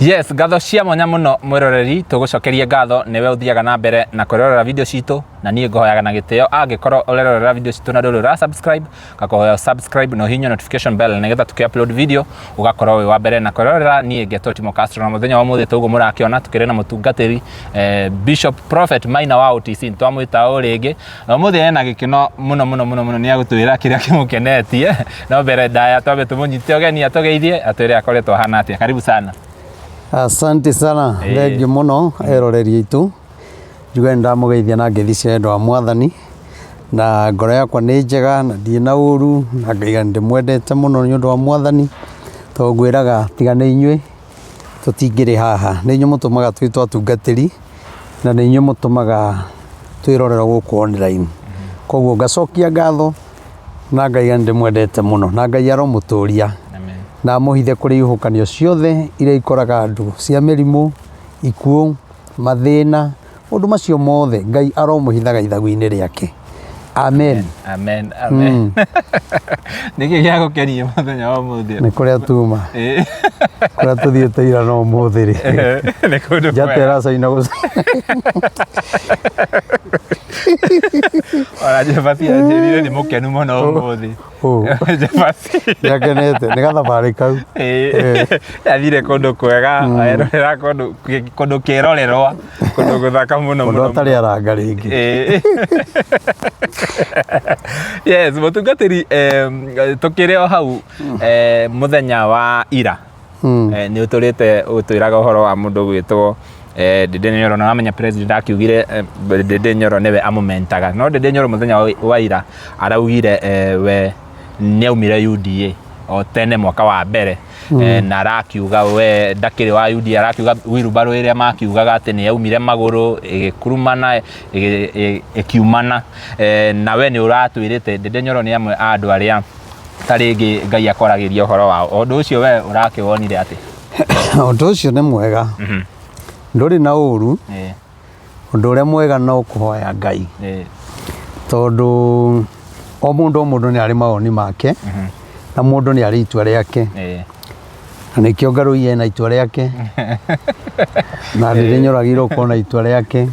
Yes, ngatho cia mwanya muno mwiroreri tugucokerie ngatho niwe uthiaga na mbere na kwirorera video citu na niĩ ngũhoyaga na gĩtĩo angĩkorwo ũrerorera video citũ na ndũrĩ ũra subscribe ngakũhoya subscribe na ũhihinye notification bell nĩgetha tũkĩ upload video ũgakorwo wĩ wa mbere na kwĩrorera. Niĩ ngetwo Timo Castro na mũthenya wa ũmũthĩ tũguo mũrakĩona tũkĩrĩ na mũtungatĩri Bishop Prophet Maina wa OTC twamwĩta o rĩngĩ na ũmũthĩ ena gĩkeno mũno mũno mũno mũno nĩ agũtwĩra kĩrĩa kĩmũkenetie. No mbere ndaya twambe tũmũnyite ũgeni atũgeithie atwĩre akoretwo ahana atĩa. Karibu sana. Asante sana. Thengiũ mũno eroreri aitũ. Njuge nĩ ndamũgeithia na ngeithi cia wendo wa Mwathani, na ngoro yakwa nĩ njega na ndirĩ na ũru, na ngaiga nĩ ndĩmwendete mũno nĩ ũndũ wa Mwathani, tondũ ngwĩraga tiga nĩ inyuĩ tũtingĩrĩ haha. Nĩ inyuĩ mũtũmaga twĩtwo atungatĩri, na nĩ inyuĩ mũtũmaga twĩrorerwo gũkũ online. Koguo ngacokia ngatho na ngaiga nĩ ndĩmwendete mũno, na Ngai aromũtũria na amũhithe kũrĩ ihuhũkanio ciothe iria ikoraga andũ cia mĩrimũ, ikuũ, mathĩna, maũndũ macio mothe Ngai aromũhithaga ithagu-inĩ rĩake. Amen. Amen, amen. Nĩkĩ gĩagũkenia mũthenya wa ũmũthĩ? Nĩ kũrĩa tuma. Kũrĩa tũthiĩte ira no ũmũthĩ rĩ. Nĩ kũndũ Njata kwega. ĩracaina gũca. Ona Jebasi anjĩrire nĩ mũkenu mũno ũmũthĩ. Ũ. Jebasi. Nĩakenete nĩ gathabarĩ kau. Athire kũndũ kwega, erorera kũndũ kũndũ kĩrorerwa, kũndũ gũthaka mũno Mũndũ mũno. atarĩ aranga rĩngĩ. Yes, mũtungatĩri, tũkĩrĩ o hau, mũthenya wa ira nĩ ũtũrĩte ũtwĩraga ũhoro wa mũndũ gwĩtwo Ndĩndĩ Nyoro, na wamenya president akiugire Ndĩndĩ Nyoro nĩwe amũmentaga, no Ndĩndĩ Nyoro mũthenya wa ira araugire we nĩ aumire UDA o tene mwaka wa mbere, na arakiuga we ndakĩrĩ wa UDA, arakiuga wheelbarrow ĩrĩa makiugaga atĩ nĩ yaumire magũrũ ĩgĩkurumana ĩkiumana, na we nĩ ũratwĩrĩte Ndĩndĩ Nyoro nĩ amwe a andũ arĩa ta rĩngĩ Ngai akoragĩria ũhoro wao. Ũndũ ũcio we ũrakĩwonire atĩ? Ũndũ ũcio nĩ mwega. Ndũrĩ na ũru. Ũndũ ũrĩa mwega no kũhoya Ngai. Tondũ o mũndũ o mũndũ nĩ arĩ mawoni make na mũndũ nĩ arĩ itua rĩake. Na nĩkĩo Ngarũi ena itua rĩake na Ndĩndĩ Nyoro agĩrĩirwo gũkorwo na itua rĩake,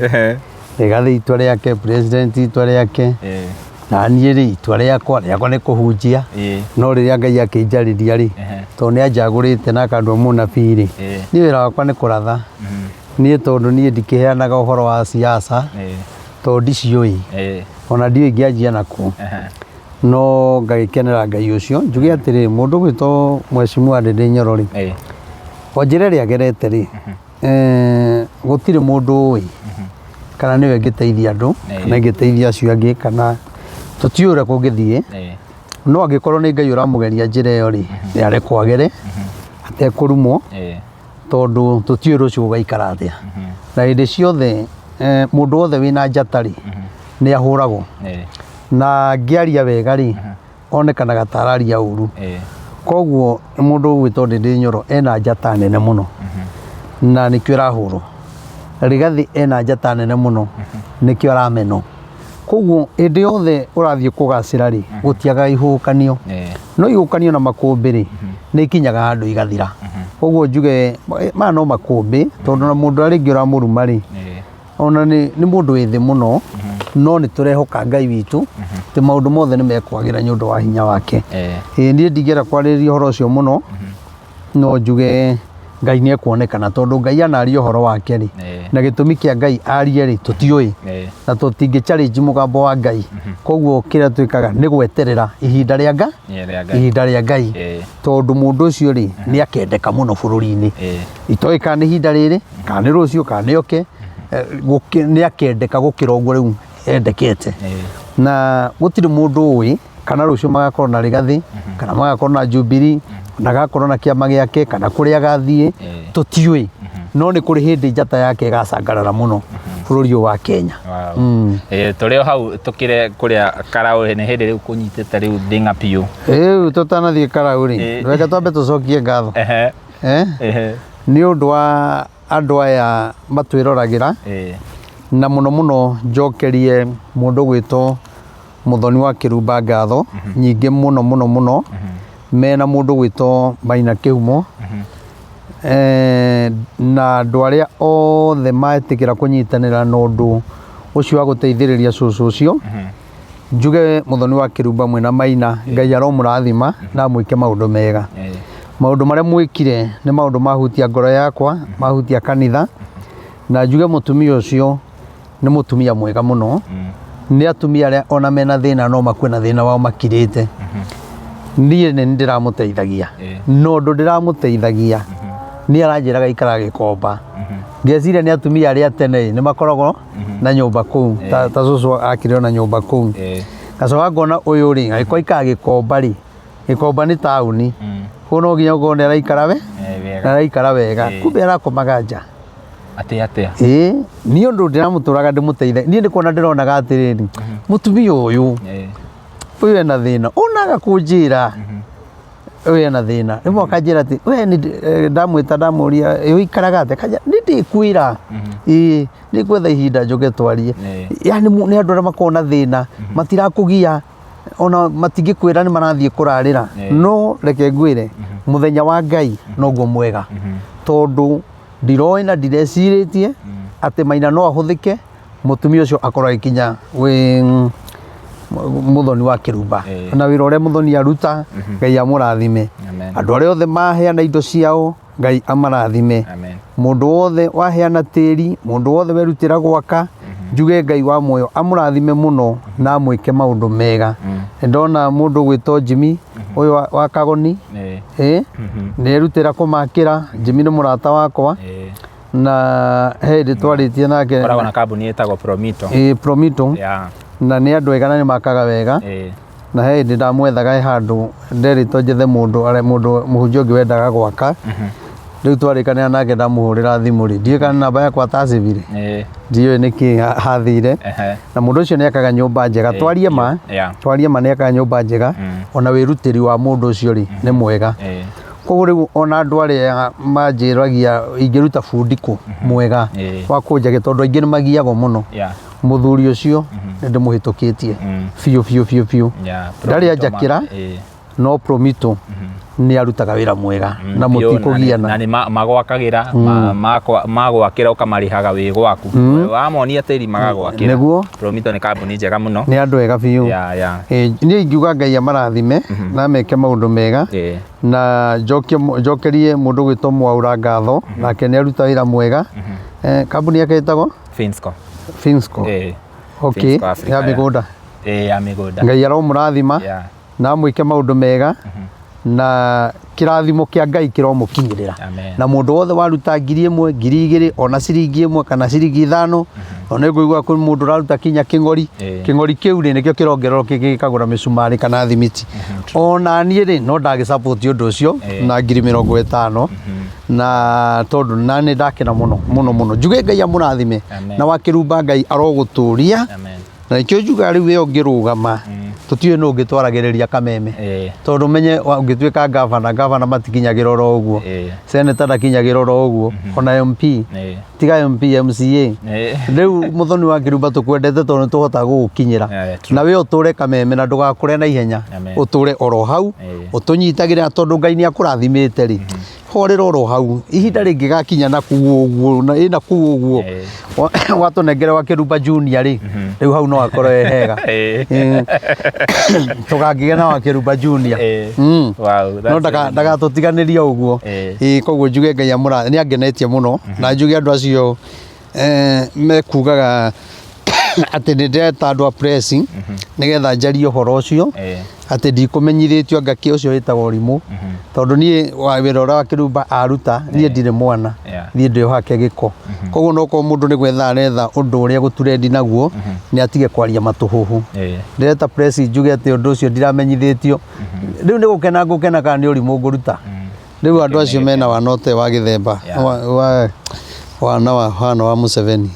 Rigathĩ itua rĩake, president itua rĩake, na niĩ rĩ itua rĩakwa rĩakwa nĩ kũhunjia. No rĩrĩa Ngai akĩnjarĩria rĩ, tondũ nĩ anjagũrĩte na akandua mũnabii rĩ, niĩ wĩra wakwa nĩ kũratha. Niĩ tondũ niĩ ndikĩheanaga ũhoro wa siasa tondũ ndiciũĩ, ona ndiũĩ ingĩanjia nakũ, no ngagĩkenera Ngai ũcio. Njuge atĩrĩrĩ, mũndũ ũgwĩtwo Mheshimiwa Ndĩndĩ Nyoro rĩ, o njĩra ĩrĩa agerete rĩ, gũtirĩ mũndũ ũĩ kana nĩwe ĩngĩteithia andũ kana ĩngĩteithia acio angĩ, kana tũtiũĩ ũrĩa kũngĩthiĩ, no angĩkorwo nĩ Ngai ũramũgeria njĩra ĩyo rĩ, nĩ arekwo agere atekũrumwo, tondũ tũtiũĩ rũciũ gũgaikara atĩa. Na hĩndĩ ciothe mũndũ wothe wĩna njata rĩ, nĩ ahũragwo, na ngĩaria wega rĩ, onekanaga ta araria ũru. Koguo mũndũ ũgwĩtwo Ndĩndĩ Nyoro ena njata nene mũno na nĩkĩo ĩrahũrwo. Rigathĩ ena njata nene mũno nĩkĩo aramenwo. Koguo hĩndĩ yothe ũrathiĩ kũgacĩra rĩ, gũtiagaga ihuhũkanio. No ihuhũkanio na makũmbĩ rĩ, nĩ ikinyaga handũ igathira. Koguo njuge maya no makũmbĩ, tondũ na mũndũ ũrĩa rĩngĩ ũramũruma rĩ, ona nĩ mũndũ wĩ thĩ mũno, no nĩ tũrehoka Ngai witũ atĩ maũndũ mothe nĩ mekwagĩra nĩ ũndũ wa hinya wake. Ĩĩ niĩ ndingĩenda kwarĩrĩria ũhoro ũcio mũno, no njuge Ngai nĩ ekuonekana tondũ Ngai anaria ũhoro wake rĩ, na gĩtũmi kĩa Ngai arie rĩ, tũtiũĩ, na tũtingĩ challenge mũgambo wa Ngai. Koguo kĩrĩa twĩkaga nĩ gweterera ihinda rĩa Ngai, ihinda rĩa Ngai, tondũ mũndũ ũcio rĩ, nĩ akendeka mũno bũrũri-inĩ. Itoĩ kana nĩ ihinda rĩrĩ, kana nĩ rũciũ, kana nĩ oke, nĩ akendeka gũkĩra ũguo rĩu endekete. Na gũtirĩ mũndũ ũĩ kana rũciũ magakorwo na Rigathĩ, kana magakorwo na Jubilee, na agakorwo na kĩama gĩake, kana kũrĩa agathiĩ, tũtiũĩ. No nĩ kũrĩ hĩndĩ njata yake ĩgacangarara mũno bũrũri ũyũ wa Kenya. Tũrĩ o hau tũkĩre kũrĩa Karaũ nĩ hĩndĩ rĩu kũnyitĩte rĩu thing'a biũ. Rĩu tũtanathiĩ Karaũ rĩ, reke twambe tũcokie ngatho. Nĩ ũndũ wa andũ aya matwĩroragĩra, na mũno mũno njokerie mũndũ gwĩtwo Mũthoni wa Kĩrumba ngatho nyingĩ mũno mũno mũno, mena mũndũ gwĩtwo Maina Kĩhumo. Na andũ arĩa othe metĩkĩra kũnyitanĩra na ũndũ ũcio wa gũteithĩrĩria cũcũ ũcio, njuge Mũthoni wa Kĩrumba mwĩna Maina, Ngai aromũrathima na amwĩke maũndũ mega. Maũndũ marĩa mwĩkire nĩ maũndũ mahutia ngoro yakwa, mahutia kanitha, na njuge mũtumia ũcio nĩ mũtumia mwega mũno. Nĩ atumia arĩa ona mena thĩna no makue na thĩna wao makirĩte. Niĩ nĩ ndĩramũteithagia, no ũndũ ndĩramũteithagia nĩ aranjĩraga ikara Gĩkomba. Ngeciria nĩ atumia arĩa tene nĩ makoragwo na nyũmba kũu, ta cũcũ akire ona nyũmba kũu. Ngacoka ngona ũyũ rĩ, angĩkorwo aikaraga Gĩkomba rĩ, Gĩkomba nĩ taũni, koguo no nginya ũkorwo nĩ araikara we araikara wega, kumbe arakomaga nja. Atĩ atĩa? Ĩĩ, niĩ ũndũ ndĩramũtũraga ndĩmũteithe, niĩ nĩ kuona ndĩronaga atĩrĩrĩ, mũtumia ũyũ ũyũ ena thĩna, onaga kũnjĩra ũyũ ena thĩna, rĩmwe akanjĩra atĩ we nĩ ndamwĩta ndamũria ũikaraga atĩa, akanjĩra nĩ ndĩkwĩra, ĩĩ nĩ ngwetha ihinda njũke twarie. Yani nĩ andũ arĩa makoragwo na thĩna, matirakũgia ona matingĩkwĩra nĩ marathiĩ kũrarĩra, no reke ngwĩre mũthenya wa Ngai noguo mwega, tondũ ndiroĩ na ndirecirĩtie atĩ Maina no ahũthĩke mũtumia ũcio akorwo agĩkinya wĩ Mũthoni wa Kĩrumba. Na wĩra ũrĩa Mũthoni aruta, Ngai amũrathime. Andũ arĩa othe maheana indo ciao, Ngai amarathime. Mũndũ wothe waheana tĩri, mũndũ wothe werutĩra gwaka, njuge Ngai wa muoyo amũrathime mũno na amwĩke maũndũ mega. Nĩndona mũndũ ũgwĩtwo Jimmy ũyũ wa Kagoni, nĩ erutĩra kũmakĩra. Jimmy nĩ mũrata wakwa na he hĩndĩ twarĩtie nake. Koragwo na kambuni ĩtagwo Promito. Ĩĩ, Promito. Na nĩ andũ ega na nĩ makaga wega. Na he hĩndĩ ndamwethaga he handũ nderĩtwo njethe mũndũ arĩa mũndũ mũhunjia ũngĩ wendaga gwaka. Rĩu twarĩkanĩra nake ndamũhũrĩra thimũ rĩ, ndiũĩ kana namba yakwa atacĩbire, ndiũĩ nĩkĩ hathire. Na mũndũ ũcio nĩ akaga nyũmba njega, twarie ma, twarie ma, nĩ akaga nyũmba njega. Ona wĩrutĩri wa mũndũ ũcio rĩ nĩ mwega. Koguo rĩu ona andũ arĩa manjĩragia ingĩruta bundi kũ mwega wa kũnjagia, tondũ aingĩ nĩ magiagwo mũno, mũthuri ũcio nĩ ndĩmũhĩtũkĩtie biũ biũ biũ biũ. Ndarĩ anjakĩra, no Promito nĩ arutaga wĩra mwega na mũtikũgiana. Na nĩ magwakagĩra, magwakĩra ũkamarĩhaga wĩ gwaku, wamonia tĩri magagwakĩra. Nĩguo. Promito nĩ kambuni njega mũno. Nĩ andũ ega biũ. Niĩ ingiuga Ngai amarathime na ameke maũndũ mega. Na njokerie mũndũ ũgwĩtwo Mwaũra ngatho, nake nĩ aruta wĩra mwega. Kambuni yake ĩtagwo Finsco. Finsco. Okay. Finsco Africa, ya mĩgũnda. Ya mĩgũnda. Ngai aromũrathima na amwĩke maũndũ mega, na kĩrathimo kĩa Ngai kĩromũkinyĩrĩra. Amen. Na mũndũ wothe waruta 1000, 2000, ona ciringi 1 kana ciringi 5, ona nĩngũigua kwĩ mũndũ ũraruta kinya kĩng'ori. Kĩng'ori kĩu rĩ nĩkĩo kĩrongererwo gĩkagũra mĩcumarĩ kana thimiti. Ona niĩ rĩ no ndagĩsupport ũndũ ũcio na 50,000, na tondũ na nĩ ndakena mũno mũno mũno. Njuge Ngai amũrathime. Amen. Na wakĩrumba Ngai arogũtũria. Amen. Na nĩkĩo njugaga rĩu ĩyo ũngĩrũgama, tũtiũĩ nũ ũngĩtwaragĩrĩria kameme, tondũ menye ũngĩtuĩka gavana, gavana matikinyagĩra oro ũguo, seneta ndakinyagĩra oro ũguo, ona MP, tiga MP, MCA. Rĩu Mũthoni wa Kĩrumba tũkwendete tondũ nĩ tũhotaga gũgũkinyĩra. True. Na we ũtũre kameme na ndũgakũre na ihenya, ũtũre oro hau, ũtũnyitagĩre tondũ Ngai nĩ akũrathimĩte rĩ, horera oro hau, ihinda rĩngĩgakinya na kũu ũguo na ĩna kũu ũguo, watũnengere wa Kĩrumba Junior rĩ, rĩu hau no akorwo e hega. Tũgakĩgĩa na wa Kĩrumba Junior. Wow, No that's really ndagatũtiganĩria ũguo. Ĩĩ, koguo njuge Ngai amũra nĩ angenetie mũno, na njuge andũ acio mekugaga atĩ nĩ ndĩreta andũ a press nĩgetha njarie ũhoro ũcio, atĩ ndikũmenyithĩtio anga kĩ ũcio wĩtagwo ũrimũ, tondũ niĩ wa wĩra ũrĩa wa Kĩrumba aruta, niĩ ndirĩ mwana, niĩ ndĩ o hake gĩko. Koguo no korwo mũndũ nĩ gwetha aretha ũndũ ũrĩa gũturendi naguo, nĩ atige kwaria matũhũhũ. Ndĩreta press njuge atĩ ũndũ ũcio ndiramenyithĩtio. Rĩu nĩ gũkena ngũkena kana nĩ ũrimũ ngũruta? Rĩu andũ acio mena wanote wa gĩthemba wa wana wa wana wa Museveni.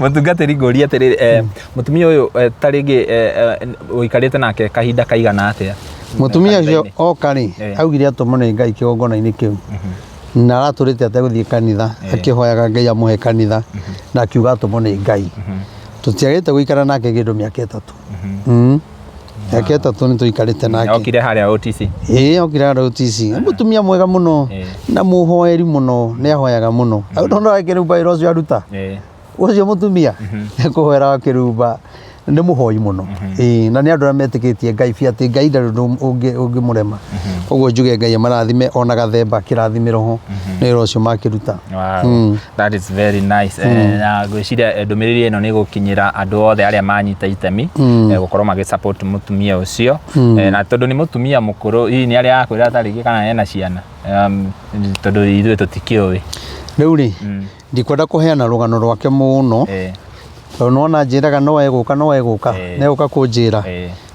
Mũtungatĩri, ngũria atĩrĩrĩ, mũtumia ũyũ, ta rĩngĩ ũikarĩte nake kahinda kaigana atĩa? Mũtumia ũcio oka rĩ, augire atũmwo nĩ Ngai kĩgongona-inĩ kĩu, na aratũrĩte ategũthiĩ kanitha, akĩhoyaga Ngai amũhe kanitha, na akiuga atũmwo nĩ Ngai. Tũtiagĩte gũikara nake kĩndũ mĩaka 3. Mĩaka 3 nĩ tũikarĩte nake. Okire harĩa OTC. Ĩĩ, okire harĩa OTC. Nĩ mũtumia mwega mũno na mũhoeri mũno, nĩ ahoyaga mũno. Ndona akĩrumba wĩra ũcio aruta. Ũcio mũtumia kũhoera wa kĩrumba nĩ mũhoi mũno. Ĩĩ, na nĩ andũ arĩa metĩkĩtie Ngai biũ atĩ Ngai ndarĩ ũndũ ũngĩmũrema. Koguo njuge Ngai amarathime ona gathemba kĩrathimĩro ho nĩ wĩra ũcio makĩruta. Wow. That is very nice. Na ngwĩciria ndũmĩrĩri ĩno nĩ ĩgũkinyĩra andũ othe arĩa manyita itemi gũkorwo magĩ support mũtumia ũcio. Na tondũ nĩ mũtumia mũkũrũ, hihi nĩ arĩa akwĩra ta rĩngĩ kana ena ciana? Tondũ ithuĩ tũtikĩũĩ. Rĩu rĩ, ndikwenda kũheana rũgano rwake mũno tondũ nĩwona njĩraga no egũka, no egũka, nĩ egũka kũnjĩra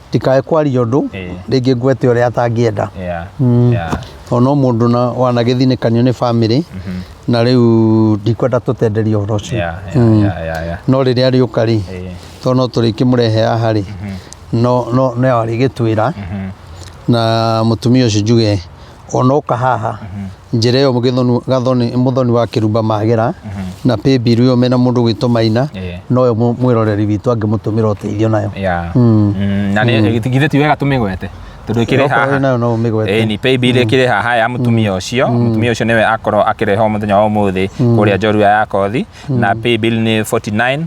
ndikae kwaria ũndũ rĩngĩ ngwete ũrĩa atangĩenda. Tondũ no mũndũ na wanagĩthinĩkanio nĩ bamĩrĩ na rĩu ndikwenda tũtenderie ũhoro ũcio. No rĩrĩa rĩũka rĩ, tondũ no tũrĩkĩmũrehe haha rĩ, no no no arĩgĩtwĩra na mũtumia ũcio njuge ona oka haha njĩra ĩyo Gathoni Mũthoni wa Kĩrumba magera na paybill ĩyo mena mũndũ gwĩtwo Maina noyo mwĩroreri witũ angĩmũtũmĩra ũteithio nayo. Na nĩ githĩ ti wega tũmĩgwete tondũ ĩkĩrĩ Okorwo haha wĩ nayo no ũmĩgwete. Ĩĩ, ni paybill ĩkĩrĩ haha ya mũtumia ũcio. Mũtumia ũcio nĩwe akorwo akĩrehwo mũthenya wa ũmũthĩ kũrĩa Njorua ya Kothi, na paybill nĩ 49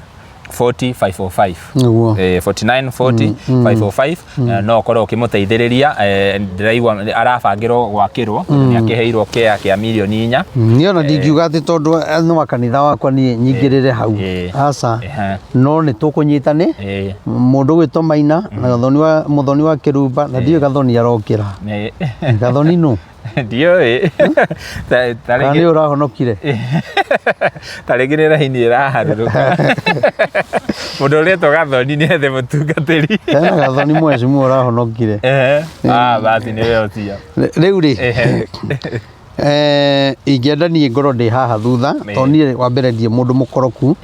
40 505. Nĩguo. 49 40 505. No ũkorwo ũkĩmũteithĩrĩria. Ndĩraigua arabangĩrwo gwakĩrwo tondũ nĩ akĩheirwo kea kĩa mirioni 4. Niĩ ona ndingiuga atĩ tondũ nĩ wa kanitha wakwa niĩ nyingĩrĩre hau, aca, no nĩ tũkũnyitane mũndũ gwĩtwo Maina na Gathoni wa Mũthoni wa Kĩrumba, na ndiũĩ Gathoni arokĩra. Gathoni nũ? Ndiũĩ. Ta Kana nĩ ũrahonokire? Ta rĩngĩ nĩ raini ĩraharũrũka. Mũndũ ũrĩtwo Gathoni nĩ ethe mũtungatĩri. Hena Gathoni mwecimu ũrahonokire. Ah, basi nĩwe ũcio. Rĩu rĩ, ingĩenda niĩ ngorwo ndĩ haha thutha, tondũ niĩ wa mbere ndirĩ mũndũ mũkoroku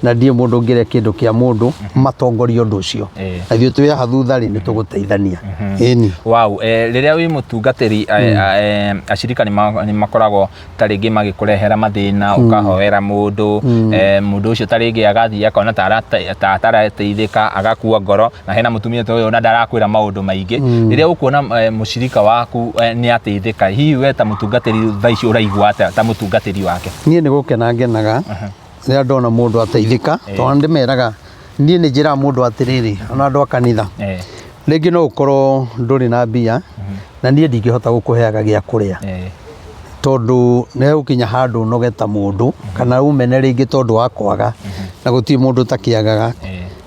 na ndirĩ mũndũ ũngĩrĩa kĩndũ kĩa mũndũ, matongorie ũndũ ũcio, na ithuĩ twĩ haha thutha rĩ, nĩ tũgũteithania. Ĩni. Wow, rĩrĩa wĩ mũtungatĩri, acirika nĩ makoragwo ta rĩngĩ magĩkũrehera mathĩna, ũkahoera mũndũ, mũndũ ũcio ta rĩngĩ agathiĩ akona ta atarateithĩka, agakua ngoro, na hena mũtumia ta ũyũ ona ndarakwĩra maũndũ maingĩ. Rĩrĩa ũkuona mũcirika waku nĩ ateithĩka, hihi we ta mũtungatĩri thaa ici ũraigua atĩa ta mũtungatĩri wake? Niĩ nĩ gũkena ngenaga rĩrĩa ndona mũndũ ateithĩka, tondũ ndĩmeraga, niĩ nĩ njĩraga mũndũ atĩrĩrĩ, ona andũ a kanitha, rĩngĩ no ũkorwo ndũrĩ na mbia na niĩ ndingĩhota gũkũheaga gĩa kũrĩa, tondũ nĩ gũkinya handũ ũnoge ta mũndũ kana ũmene rĩngĩ tondũ wa kwaga, na gũtirĩ mũndũ ũtakĩagaga.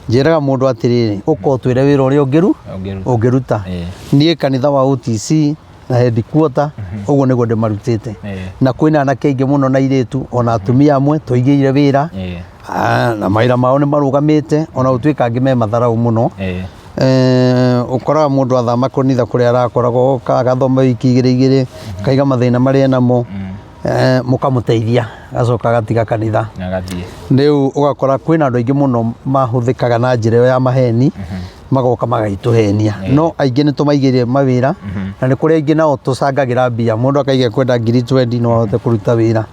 Njĩraga mũndũ atĩrĩrĩ, ũka ũtwĩre wĩra ũrĩa ũngĩruta. Niĩ kanitha wa OTC na headquarter ũguo nĩguo ndĩmarutĩte, na kwĩna anake aingĩ mũno na airĩtu ona atumia amwe tũigĩire wĩra, na mawĩra mao nĩ marũgamĩte, ona gũtuĩka angĩ me matharaũ mũno. Ũkoraga mũndũ athama kanitha kũrĩa arakoragwo, oka agathoma wiki igĩrĩ igĩrĩ, akaiga mathĩna marĩa enamo, mũkamũteithia, agacoka agatiga kanitha. Agathiĩ. Rĩu ũgakora kwĩna andũ aingĩ mũno mahũthĩkaga na njĩra ĩyo ya maheni, magoka magagĩtũhenia, no aingĩ nĩ tũmaigĩire mawĩra, na nĩ kũrĩ aingĩ nao tũcangagĩra mbia, mũndũ akaiga kwenda ngiri 20 no ahote kũruta wĩra,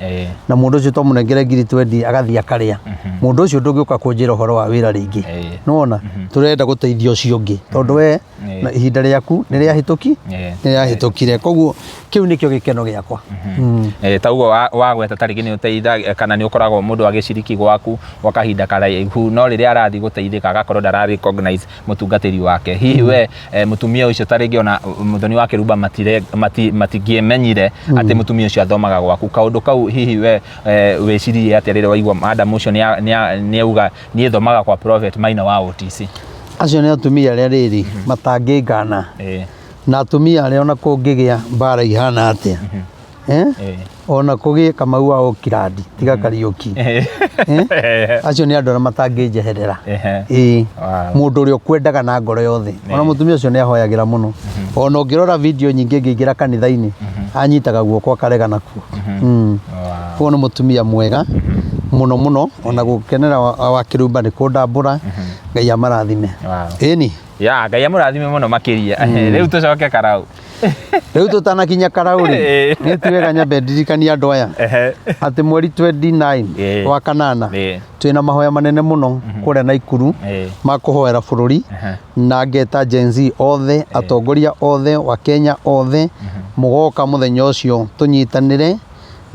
na mũndũ ũcio twamũnengere ngiri 20 agathiĩ akarĩa. Mũndũ ũcio ndũngĩũka kũnjĩra ũhoro wa wĩra rĩngĩ. Nĩwona tũrenda gũteithia ũcio ũngĩ, tondũ we na ihinda rĩaku nĩ rĩahĩtũki nĩ rĩahĩtũkire, koguo kĩu nĩkĩo gĩkeno gĩakwa. Ta ũguo wagweta ta rĩngĩ nĩ ũteithagia kana nĩ ũkoragwo mũndũ agĩciriki gwaku gwa kahinda karaihu, no rĩrĩa arathiĩ gũteithĩka agakorwo ndara recognize mũtungatĩri wake. Hihi we mũtumia ũcio ta rĩngĩ ona Mũthoni wa Kĩrumba matingĩmenyire atĩ mũtumia ũcio athomaga gwaku, kaũndũ kau hihi we wĩciririe atĩa rĩrĩa waigua madam ũcio nĩ auga niĩ thomaga kwa Prophet Maina wa OTC? Acio nĩ atumia arĩa rĩrĩ matangĩngana, na atumia arĩa ona kũngĩgĩa mbara ihana atĩa, ona kũgĩe Kamau wa Okirandi tiga Kariũki, acio nĩ andũ arĩa matangĩnjeherera. Ĩĩ, mũndũ ũrĩa ũkwendaga na ngoro yothe. Ona mũtumia ũcio nĩ ahoyagĩra mũno, ona ũngĩrora video nyingĩ ngĩingĩra kanitha-inĩ anyitaga guoko akarega nakuo. Koguo nĩ mũtumia mwega mũno mũno, ona gũkenera wa Kĩrumba nĩ kũndambũra. Ngai amarathime. Ĩni. Ya, Ngai amũrathime mũno makĩria. Rĩu tũcoke Karau. Rĩu tũtanakinya karaũ rĩ, Ĩĩ. nĩ ti wega nyambe ndirikanie andũ aya Ehe. atĩ mweri 29 Ĩĩ. wa kanana Ĩĩ. twĩna mahoya manene mũno kũrĩa Naikuru Ĩĩ. ma kũhoera bũrũri Ehe. na ngeta Gen Z othe, atongoria othe wa Kenya othe, mũgoka mũthenya ũcio tũnyitanĩre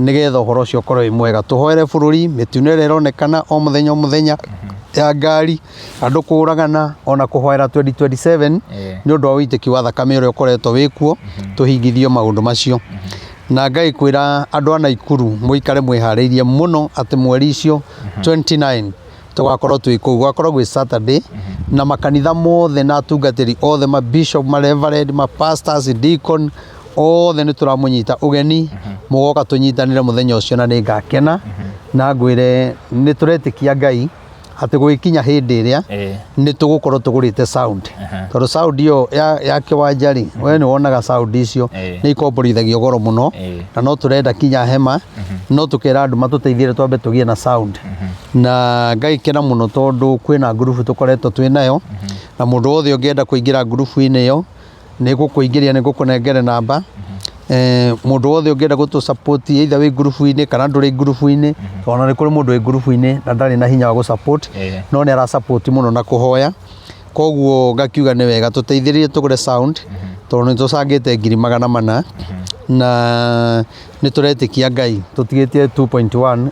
nĩgetha ũhoro ũcio ũkorwo wĩ mwega. Tũhoere bũrũri, mĩtino ĩrĩa ĩronekana o mũthenya o mũthenya ya ngari, andũ kũragana, ona kũhoera 2027 Ĩĩ. nĩ ũndũ wa ũitĩki wa thakame ũrĩa ũkoretwo wĩkuo, tũhingithio maũndũ macio. Na ngagĩkwĩra andũ a Naikuru mũikare mwĩharĩirie mũno atĩ mweri icio 29 tũgakorwo twĩ kũu, gũgakorwo gwĩ Saturday, na makanitha mothe na atungatĩri othe, ma bishop, ma reverend, ma pastors, deacon, othe nĩ tũramũnyita ũgeni, mũgoka tũnyitanĩre mũthenya ũcio na nĩ ngakena na ngwĩre nĩ tũretĩkia Ngai atĩ gũgĩkinya hĩndĩ ĩrĩa Ĩĩ. nĩ tũgũkorwo tũgũrĩte sound, Aha. tondũ sound ĩyo ya kĩwanja rĩ, we nĩ wonaga sound icio Ĩĩ. nĩ ikomborithagio goro mũno, Ĩĩ. na no tũrenda kinya hema, no tũkera andũ matũteithie twambe tũgĩe na sound. Na ngagĩkena mũno tondũ kwĩna ngurubu tũkoretwo twĩ nayo, na mũndũ wothe ũngĩenda kũingĩra ngurubu-inĩ ĩyo nĩ ngũkũingĩria, nĩ ngũkũnengere namba. Mũndũ wothe ũngĩenda gũtũ support either wĩ ngurubu-inĩ kana ndũrĩ ngurubu-inĩ, tondũ ona nĩ kũrĩ mũndũ wĩ ngurubu-inĩ na ndarĩ na hinya wa gũ support, Ĩĩ. no nĩ ara support mũno na kũhoya. Koguo ngakiuga nĩ wega tũteithĩrĩrie tũgũre sound, tondũ nĩ tũcangĩte 400,000 na nĩ tũretĩkia Ngai tũtigĩtie 2.1,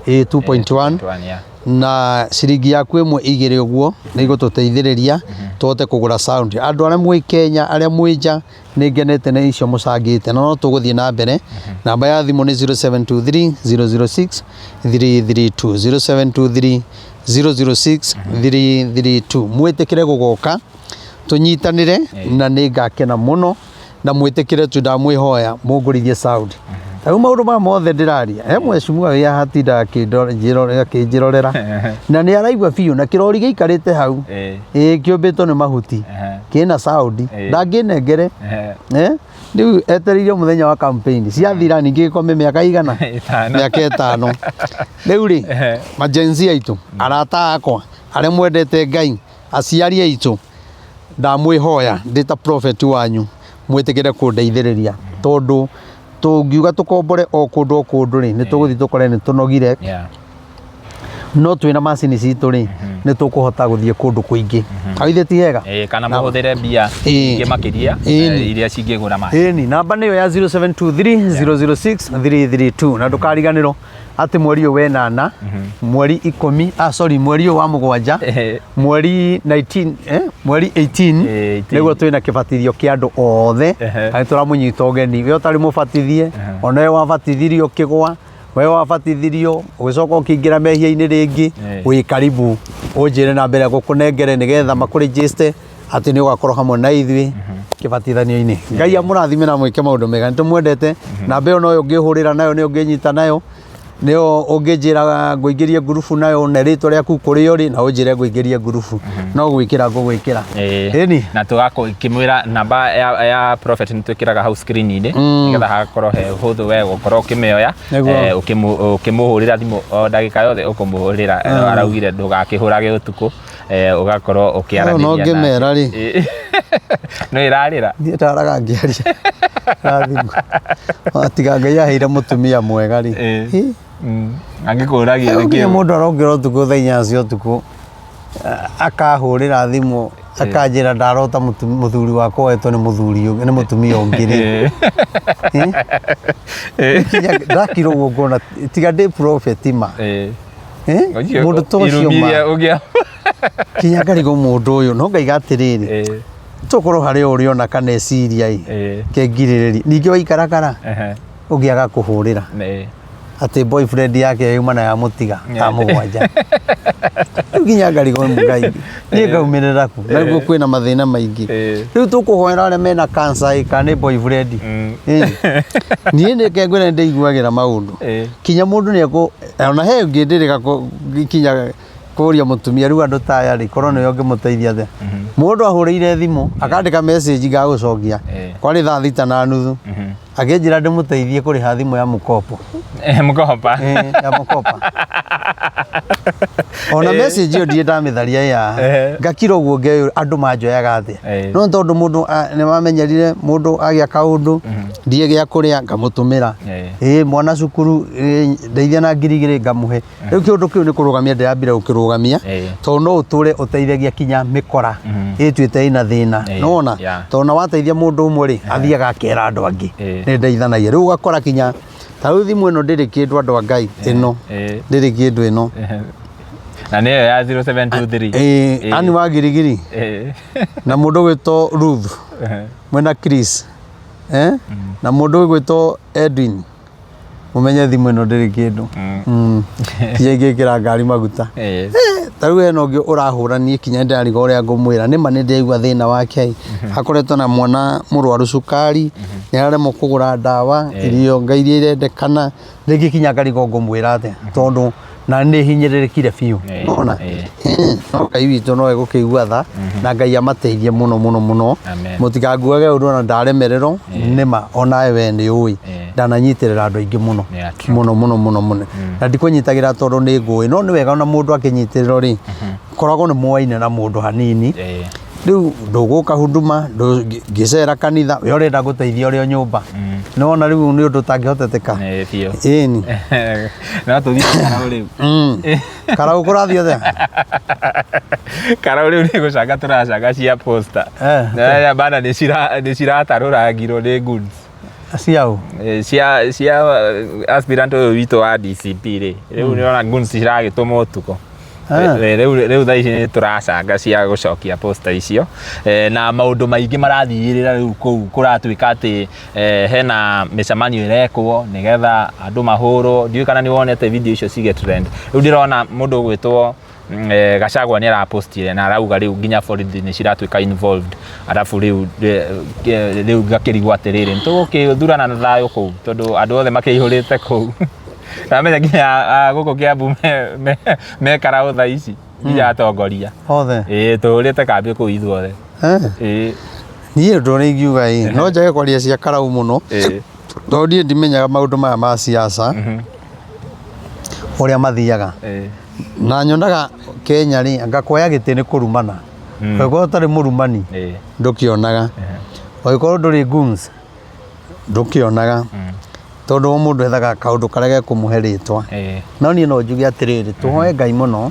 ĩĩ, 2.1, Yeah. na ciringi yaku ĩmwe igĩrĩ ũguo nĩ igũtũteithĩrĩria tũhote kũgũra sound. Andũ arĩa mwĩ Kenya, arĩa mwĩ nja, nĩ ngenete nĩ icio mũcangĩte, na no tũgũthiĩ na mbere. Namba ya thimũ nĩ 0723 006 332, 0723 006 332. Mwĩtĩkĩre gũgoka tũnyitanĩre na nĩ ngakena mũno, na mwĩtĩkĩre tu ndamwĩhoya mũngũrithie sound. Rĩu maũndũ maya mothe ndĩraria, he mheshimiwa wĩ haha atindaga akĩnjĩrorera na nĩ araigua biũ, na kĩrori gĩikarĩte hau Ĩĩ. ĩĩ kĩũmbĩtwo nĩ mahuti Ehe. kĩna sound, Ĩĩ. ndangĩnengere. Ehe. Rĩu etereire mũthenya wa campaign ciathira, ningĩ gĩkome mĩaka igana Ĩtano. mĩaka 5. Rĩu rĩ, Ehe. majenzi aitũ, arata akwa arĩa mwendete Ngai, aciari aitũ, ndamwĩhoya ndĩ ta prophet wanyu mwĩtĩkĩre kũndeithĩrĩria, tondũ tũngiuga tũkombore o kũndũ o kũndũ rĩ, nĩ tũgũthiĩ tũkore nĩ tũnogire. No twĩna macini citũ rĩ, nĩ tũkũhota gũthiĩ kũndũ kũingĩ. Hau ithe ti hega? Ĩĩ, kana mũhũthĩre mbia Ĩĩ. ingĩ makĩria Ĩĩ. iria cingĩgũra maĩ. Ĩni namba nĩyo ya 0723 006 332, na ndũkariganĩrwo atĩ mweri ũyũ wenana, mweri 10, ah sorry, mweri ũyũ wa 7, mweri 19, mweri 18, 18. Nĩguo twĩna kĩbatithio kĩa andũ othe. Ehe. Na nĩtũramũnyita ũgeni, we ũtarĩ mũbatithie, ona we wabatithirio ũkĩgwa, we wabatithirio ũgĩcoka ũkĩingĩra mehia-inĩ rĩngĩ, wĩ karibu ũnjĩre na mbere gũkũnengere nĩgetha makũrĩnjĩste atĩ nĩ ũgakorwo hamwe na ithuĩ kĩbatithanio-inĩ. Ngai amũrathime na mwĩke maũndũ mega, nĩ tũmwendete. Namba ĩyo noyo ũngĩhũrĩra nayo, nĩyo ũngĩnyita nayo, nĩyo ũngĩnjĩra ngũingĩrie ngurubu nayo, na rĩtwa rĩaku kũrĩa ũrĩ, na ũnjĩre ngũingĩrie ngurubu, no gwĩkĩra ngũgwĩkĩra. Ĩĩ. Ĩni. Na tũgakĩmwĩra namba ya prophet nĩ twĩkĩraga hau screen-inĩ nĩgetha hagakorwo he hũthũ we gũkorwo ũkĩmĩoya, Nĩguo. Ũkĩmũhũrĩra thimũ o ndagĩka yothe ũkũmũhũrĩra. Araugire ndũgakĩhũrage ũtukũ, ũgakorwo ũkĩaranĩria No ngĩmera rĩ. Ĩĩ. No ĩrarĩra. Niĩ ndaraga ngĩaria na thimũ, tiga Ngai aheire mũtumia mwega rĩ. Ĩĩ. Ĩ. Angĩkũragia Rĩu nginya nĩkĩ? Mũndũ arokĩra ũtukũ thaa 4 cia ũtukũ, akahũrĩra thimũ akanjĩra ndarota mũthuri wakwa wetwo nĩ mũthuri ũngĩ, nĩ mũtumia ũngĩ rĩ. Ĩĩ. Nginya ndakira ũguo ngona tiga ndĩ prophet ma. Ĩĩ. Eh? Ũcio- Mũndũ ta ũcio irumi ma iria kinya ngarigwo mũndũ ũyũ, no ngaiga atĩrĩrĩ, Ĩĩ. tũkorwo harĩ o ũrĩona kana eciria ĩ Ĩĩ. kengirĩrĩria, ningĩ waikarakara Ehe. ũngĩ agakũhũrĩra Ĩĩ. atĩ boyfriend yake yuma na yamũtiga ta 7. Rĩu nginya ngarigwo Ngai niĩ ngaumĩrĩra kũ, na nĩguo kwĩna mathĩna maingĩ. Ĩĩ. Rĩu tũkũhoera arĩa mena cancer ĩ, kana nĩ boyfriend. Ĩ. Niĩ nĩ ngwĩra nĩndĩiguagĩra maũndũ. Ĩĩ. Kinya mũndũ nĩ ekũ ona he ũngĩ ndĩrĩga kinya kũria mũtumia, rĩu andũ ta aya rĩ, korwo nĩwe ũngĩmũteithia atĩa? Mũndũ ahũrĩire thimũ akandĩka message ngagũcokia Ĩĩ. kwarĩ thaa 6:30, akĩnjĩra ndĩmũteithie kũrĩha thimũ ya mũkopo. Mũkopa. Ĩĩ, ya mũkopa. Ona message ĩyo ndirĩ ndamĩtharia ya ngakira ũguo ngeyũria andũ manjoyaga atĩa. No nĩ tondũ mũndũ nĩ mamenyerire mũndũ agĩa kaũndũ ndiĩ gĩa kũrĩa ngamũtũmĩra. Ĩ mwana cukuru ndeithia na 2000 ngamũhe. Rĩu kĩũndũ kĩu nĩ kũrũgamia ndĩrambire gũkĩrũgamia tondũ no ũtũre ũteithagia kinya mĩkora ĩtuĩte ĩna thĩna. Nĩwona? Tondũ ona wateithia mũndũ ũmwe rĩ, athiaga akera andũ angĩ nĩ ndeithanagia. Rĩu ũgakora kinya ta rĩu thimũ ĩno ndĩrĩ kĩndũ andũ a Ngai ĩno ndĩrĩ kĩndũ ĩno. Na nĩyo ya 0723. Ĩĩ, Ann wa Girigiri na mũndũ ũgwĩtwo Ruth mwena Chris na mũndũ ũgwĩtwo Edwin mũmenye thimũ ĩno ndĩrĩ kĩndũ. Kinya ingĩkĩra ngari maguta. Ta rĩu hena ũngĩ ũrahũra niĩ kinya nĩndĩrarigwo ũrĩa ngũmwĩra. Nĩma nĩndĩraigua thĩna wake ĩ, akoretwo na mwana mũrwaru cukari, nĩararemwo kũgũra ndawa, irio nga iria irendekana, rĩngĩ kinya ngarigwo ngũmwĩra atĩa, tondũ na nĩ hinyĩrĩrĩkire biũ. Nĩwona? No Ngai witũ no egũkĩigua tha na Ngai amateithie mũno mũno mũno. Mũtikanguage ũru ona ndaremererwo, nĩma onawe we nĩ ũĩ ndananyitĩrĩra andũ aingĩ mũno mũno mũno mũno mũno. Na ndikũnyitagĩra tondũ nĩ ngũĩ, no nĩ wega ona mũndũ akĩnyitĩrĩrwo rĩ, koragwo nĩ mũaine na mũndũ hanini. Rĩu ndũgũka huduma, ngĩcera kanitha, we ũrenda gũteithia ũrĩ o nyũmba. Nĩwona rĩu nĩ ũndũ ũtangĩhoteteka. Biũ. Ĩni. No tũthiĩ Karau rĩu. Karau kũrathiĩ atĩa? Karau rĩu nĩ gũcanga tũracanga cia posta. Na bana nĩ ciratarũrangirwo nĩ goods. Cia ũ? Cia aspirant ũyũ witũ wa DCP rĩ. Rĩu nĩũrona goons ciragĩtũma ũtukũ. Rĩu thaa ici nĩ tũracanga cia gũcokia posta icio na maũndũ maingĩ marathiĩrĩra rĩu kũu kũratuĩka atĩ hena mĩcemanio ĩrekwo nĩgetha andũ mahũrwo. Ndiũĩ kana nĩ wonete video icio cigĩ trend. Rĩu ndĩrona mũndũ ũgwĩtwo Gachagua nĩ arapostire na arauga rĩu nginya borithi nĩ ciratuĩka involved. Arabu rĩu rĩu ngakĩrigwo atĩrĩrĩ, nĩ tũgũkĩthurana na thayũ kũu tondũ andũ othe makĩihũrĩte kũu. Ndamenya nginya gũkũ Kiambu me karaũ thaa ici nginya atongoria. Othe? Ĩĩ tũhũrĩte kambĩ kũu ithuothe. Ĩĩ. Niĩ ũndũ ũrĩa ingiuga ĩ, no njage kwaria cia karaũ mũno, tondũ niĩ ndimenyaga maũndũ maya ma siasa ũrĩa mathiaga. Na nyonaga Kenya rĩ, anga kuoya gĩtĩ nĩ kũrumana. Ũngĩkorwo ũtarĩ mũrumani, ndũkĩonaga. Ũngĩkorwo ndũrĩ goons, ndũkĩonaga. Tondũ o mũndũ ethaga kaũndũ karĩa gekũmũhe rĩtwa. No niĩ no njuge atĩrĩrĩ, tũhoe Ngai mũno,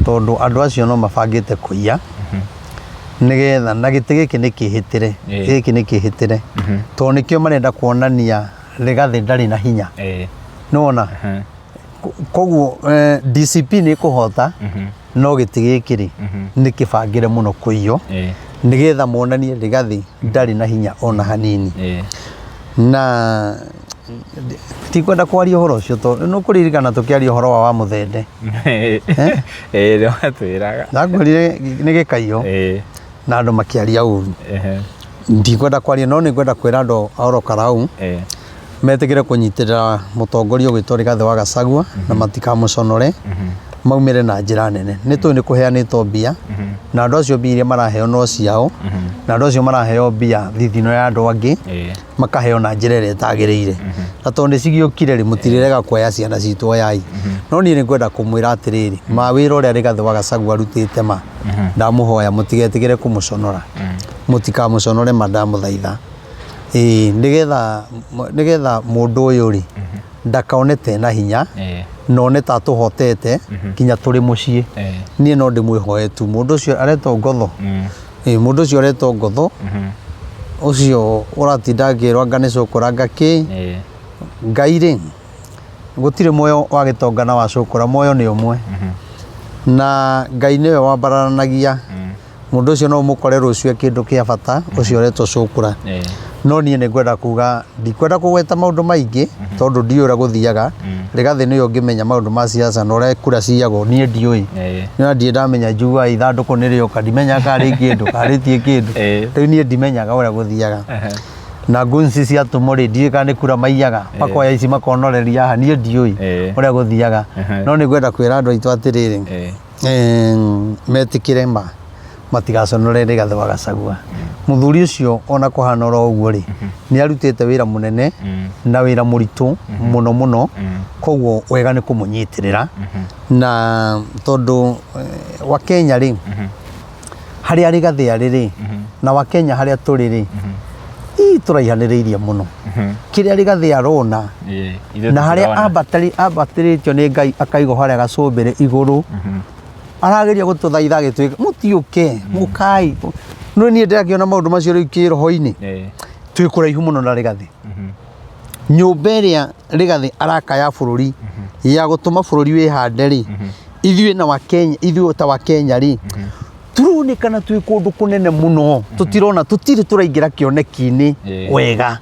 tondũ andũ acio no mabangĩte kũiya, nĩgetha, na gĩtĩ gĩkĩ nĩ kĩhĩtĩre, gĩkĩ nĩ kĩhĩtĩre, tondũ nĩkĩo marenda kuonania Rigathĩ ndarĩ na hinya. Nĩwona? Koguo DCP nĩ ĩkũhota, no gĩtĩ gĩkĩ rĩ, nĩ kĩbangĩre mũno kũiywo, nĩgetha monanie Rigathĩ ndarĩ na hinya ona hanini. Na ndikwenda kwaria ũhoro ũcio tondũ nĩ ũkũririkana tũkĩaria ũhoro wa Wamũthende. Ĩĩ nĩ watwĩraga. Ndakwĩrire nĩ gĩkaiyo na andũ makĩaria ũru. Ndikwenda kwaria no nĩ ngwenda kwĩra andũ a Ol Kalou metĩkĩre kũnyitĩrĩra mũtongoria ũgwĩtwo Rigathĩ wa Gachagua na matikamũconore maumĩre na njĩra nene. Nĩ tũĩ nĩ kũheanĩtwo mbia na andũ acio mbia iria maraheo no ciao na andũ acio maraheo mbia thithino ya andũ angĩ makaheo na njĩra ĩrĩa ĩtagĩrĩire. Na tondũ nĩ cigĩũkire rĩ, mũtirĩrega kuoya ciana citũ oyai. No niĩ nĩ ngwenda kũmwĩra atĩrĩrĩ, ma wĩra ũrĩa Rigathĩ wa Gachagua arutĩte ma, ndamũhoya mũtigetĩkĩre kũmũconora. Mũtikamũconore ma ndamũthaitha. Ĩĩ nĩgetha nĩgetha mũndũ ũyũ rĩ, ndakone ta ena hinya, na one ta atũhotete nginya tũrĩ mũciĩ. Niĩ no ndĩmwĩhoe tu mũndũ ũcio aretwo Ngotho, ĩĩ mũndũ ũcio aretwo Ngotho, ũcio ũratinda akĩrwo anga nĩ cũkũra anga kĩ, Ngai rĩ, gũtirĩ muoyo wa gĩtonga na wa cũkũra, muoyo nĩ ũmwe. Na Ngai nĩwe wambararanagia Mũndũ ũcio no ũmũkore rũciũ e kĩndũ kĩa bata, ũcio ũretwo cũkũra. No niĩ nĩ ngwenda kuga, ndikwenda kũgweta maũndũ maingĩ, tondũ ndiũĩ ũrĩa gũthiaga. Rigathĩ nĩwe ũngĩmenya maũndũ ma siasa na ũrĩa kura ciyagwo, niĩ ndiũĩ. Niĩ ona ndirĩ ndamenya njugaga ithandũkũ nĩ rĩoka, ndimenyaga kana rĩ kĩndũ, kana rĩtirĩ kĩndũ. Rĩu niĩ ndimenyaga ũrĩa gũthiaga. Na goons ciatũmwo rĩ, ndiũĩ kana nĩ kura maiyaga, makoya ici makonoreria haha, niĩ ndiũĩ ũrĩa gũthiaga. No nĩ ngwenda kwĩra andũ aitũ atĩrĩrĩ, metĩkĩre ma. Matigaconore Rigathĩ wa Gachagua. Mũthuri ũcio ona kũhana oro ũguo rĩ, nĩ arutĩte wĩra mũnene na wĩra mũritũ mũno mũno, koguo wega nĩ kũmũnyitĩrĩra na tondũ Wakenya rĩ, harĩa Rigathĩ arĩ rĩ, na Wakenya harĩa tũrĩ rĩ, ii tũraihanĩrĩirie mũno. Kĩrĩa Rigathĩ arona Ithuĩ na harĩa tũtirona. Ambatĩrĩtio nĩ Ngai akaigwo harĩa gacũmbĩrĩ igũrũ, arageria gũtũthaitha agĩtwĩka mũtiũke, mũkai. No niĩ ndĩrakĩona maũndũ macio rĩu kĩroho-inĩ, twĩ kũraihu mũno na Rigathĩ. Nyũmba ĩrĩa Rigathĩ araka ya bũrũri ya gũtũma bũrũri wĩhande rĩ, ithuĩ na Wakenya, ithuĩ ta Wakenya rĩ, tũronekana twĩ kũndũ kũnene mũno, tũtirona, tũtirĩ tũraingĩra kĩoneki-inĩ wega.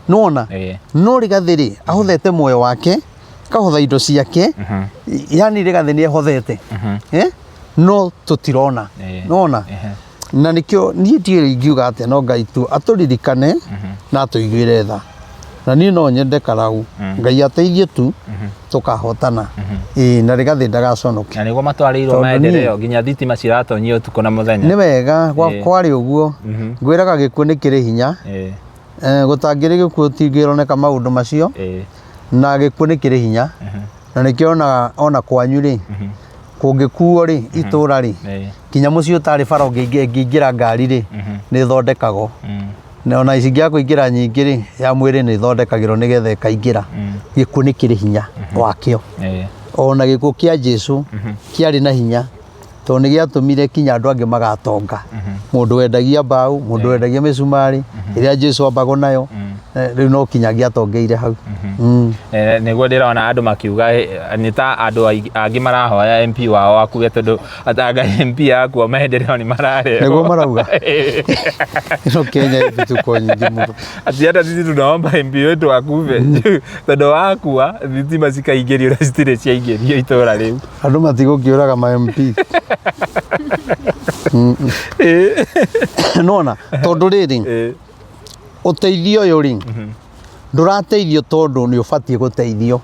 Nĩwona? No Rigathĩ rĩ, ahothete muoyo wake, akahotha indo ciake, yani Rigathĩ nĩ ehothete. No tũtirona. Nĩwona? Na nĩkĩo niĩ ndiũĩ ingiuga atĩa, no Ngai tu atũririkane na atũiguĩre tha. Na niĩ no nyende Karau, Ngai ateithie tu tũkahotana. Ĩĩ, na Rigathĩ ndagaconoke. Na nĩguo matwarĩirwo Tondũ niĩ- maendeleo nginya thitima ciratonyio ũtukũ na mũthenya. Nĩ wega kwarĩ ũguo. Ngwĩraga gĩkuũ nĩ kĩrĩ hinya. Gũtangĩrĩ gĩkuũ tingĩroneka maũndũ macio. Na gĩkuũ nĩ kĩrĩ hinya. Na nĩkĩo ona kwanyu rĩ, kũngĩkuo rĩ, itũra rĩ, nginya mũciĩ ũtarĩ bara ũngĩingĩra ngari rĩ, nĩ ĩthondekagwo. Na ona cingĩaga kũingĩra nyingĩ rĩ, ya mwĩrĩ nĩ ĩthondekagĩrwo nĩgetha ĩkaingĩra. Gĩkuũ nĩ kĩrĩ hinya wakĩo. Ona gĩkuũ kĩa Jesu kĩarĩ na hinya tondũ nĩ gĩatũmire kinya andũ angĩ magatonga. Mũndũ wendagia mbaũ, mũndũ wendagia mĩcumarĩ, ĩrĩa Jesu ambagwo nayo, rĩu no kinya angĩatongeire hau. Nĩguo ndĩrona andũ makiuga nĩ ta andũ angĩ marahoya MP wao akue, tondũ atanga MP akua maendeleo nĩ mararehwo. Nĩguo marauga. Ĩno Kenya ĩ mbĩtũko nyingĩ mũno. Ati hata sisi tunaomba MP wetu akufe tondũ wakua thitima cikaingĩrio na citirĩ ciaingĩrio itũra rĩu. Andũ matigũkĩũraga ma MP. Nona tondũ rĩrĩ, ũteithio ũyũ rĩ, ndũrateithio tondũ nĩ ũbatiĩ gũteithio,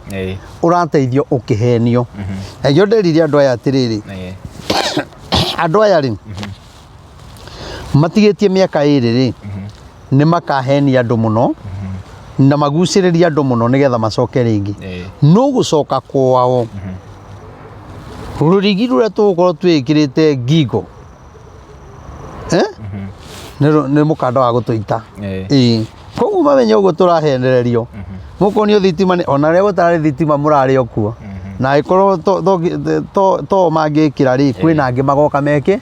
ũrateithio ũkĩhenio. Na nĩkĩo nderire andũ aya atĩrĩrĩ, andũ aya rĩ, matigĩtie mĩaka ĩrĩ rĩ, nĩ makahenia andũ mũno na magucĩrĩrie andũ mũno nĩgetha macoke rĩngĩ. No gũcoka kwao, rũrigi rũrĩa tũgũkorwo twĩkĩrĩte ngingo, nĩ mũkanda wa gũtũita. Ĩĩ. Koguo mamenye ũguo tũrahenererio, mũkonio thitima ona rĩrĩa gũtarĩ thitima mũrarĩ o kuo, na angĩkorwo to mangĩkĩra rĩ, kwĩna angĩ magoka meke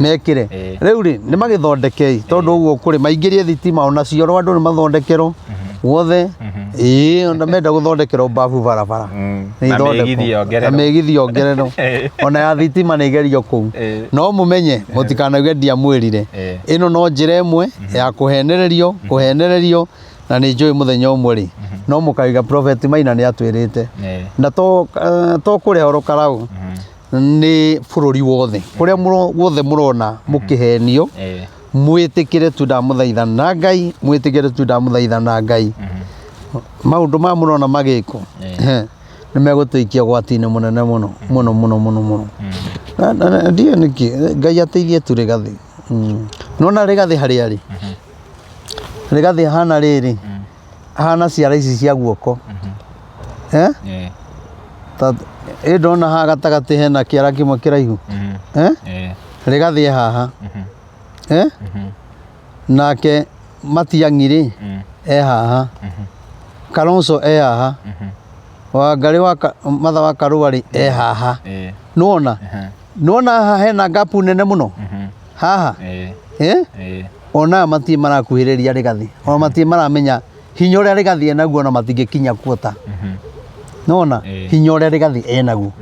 mekĩre. Rĩu rĩ, nĩ magĩthondekei tondũ ũguo kũrĩ maingĩrie thitima ona cioro andũ nĩ mathondekerwo guothe. Ĩĩ, ona menda gũthondekerwo babu barabara nĩ Na ithondekwo. mĩgithi yongererwo. Na mĩgithi yongererwo. Ona ya thitima nĩ igerio kũu. No mũmenye mũtikanauge ndiamwĩrire. Ĩno no njĩra ĩmwe ya kũhenererio, kũhenererio, na nĩ njũĩ mũthenya ũmwe rĩ, no mũkauga Prophet Maina nĩ atwĩrĩte. Na to kũrĩa oro Karau, nĩ bũrũri wothe kũrĩa guothe mũrona mũkĩhenio, mwĩtĩkĩre tu, ndamũthaitha na Ngai, mwĩtĩkĩre tu, ndamũthaitha na Ngai. Maũndũ maya mũrona magĩkwo nĩ megũtũikia ũgwati-inĩ mũnene mũno mũno mũno mũno mũno. Na ndiũĩ nĩkĩ. Ngai ateithie tu Rigathĩ. Nĩwona Rigathĩ harĩa arĩ, Rigathĩ ahana rĩrĩ, ahana ciara ici cia guoko. Ĩ ndona haha gatagatĩ hena kĩara kĩmwe kĩraihu. Rigathĩ e haha. Nake Matiang'i rĩ, e haha. Kalonzo e haha. Wangarĩ wa Martha wa Karũa rĩ, e haha. Nĩwona? Nĩwona haha hena gap nene mũno? Haha? Ona aya matirĩ marakuhĩrĩria Rigathĩ. Ona matirĩ maramenya hinya ũrĩa Rigathĩ enaguo, ona matingĩkinya kuota. Nĩwona? Hinya ũrĩa Rigathĩ enaguo.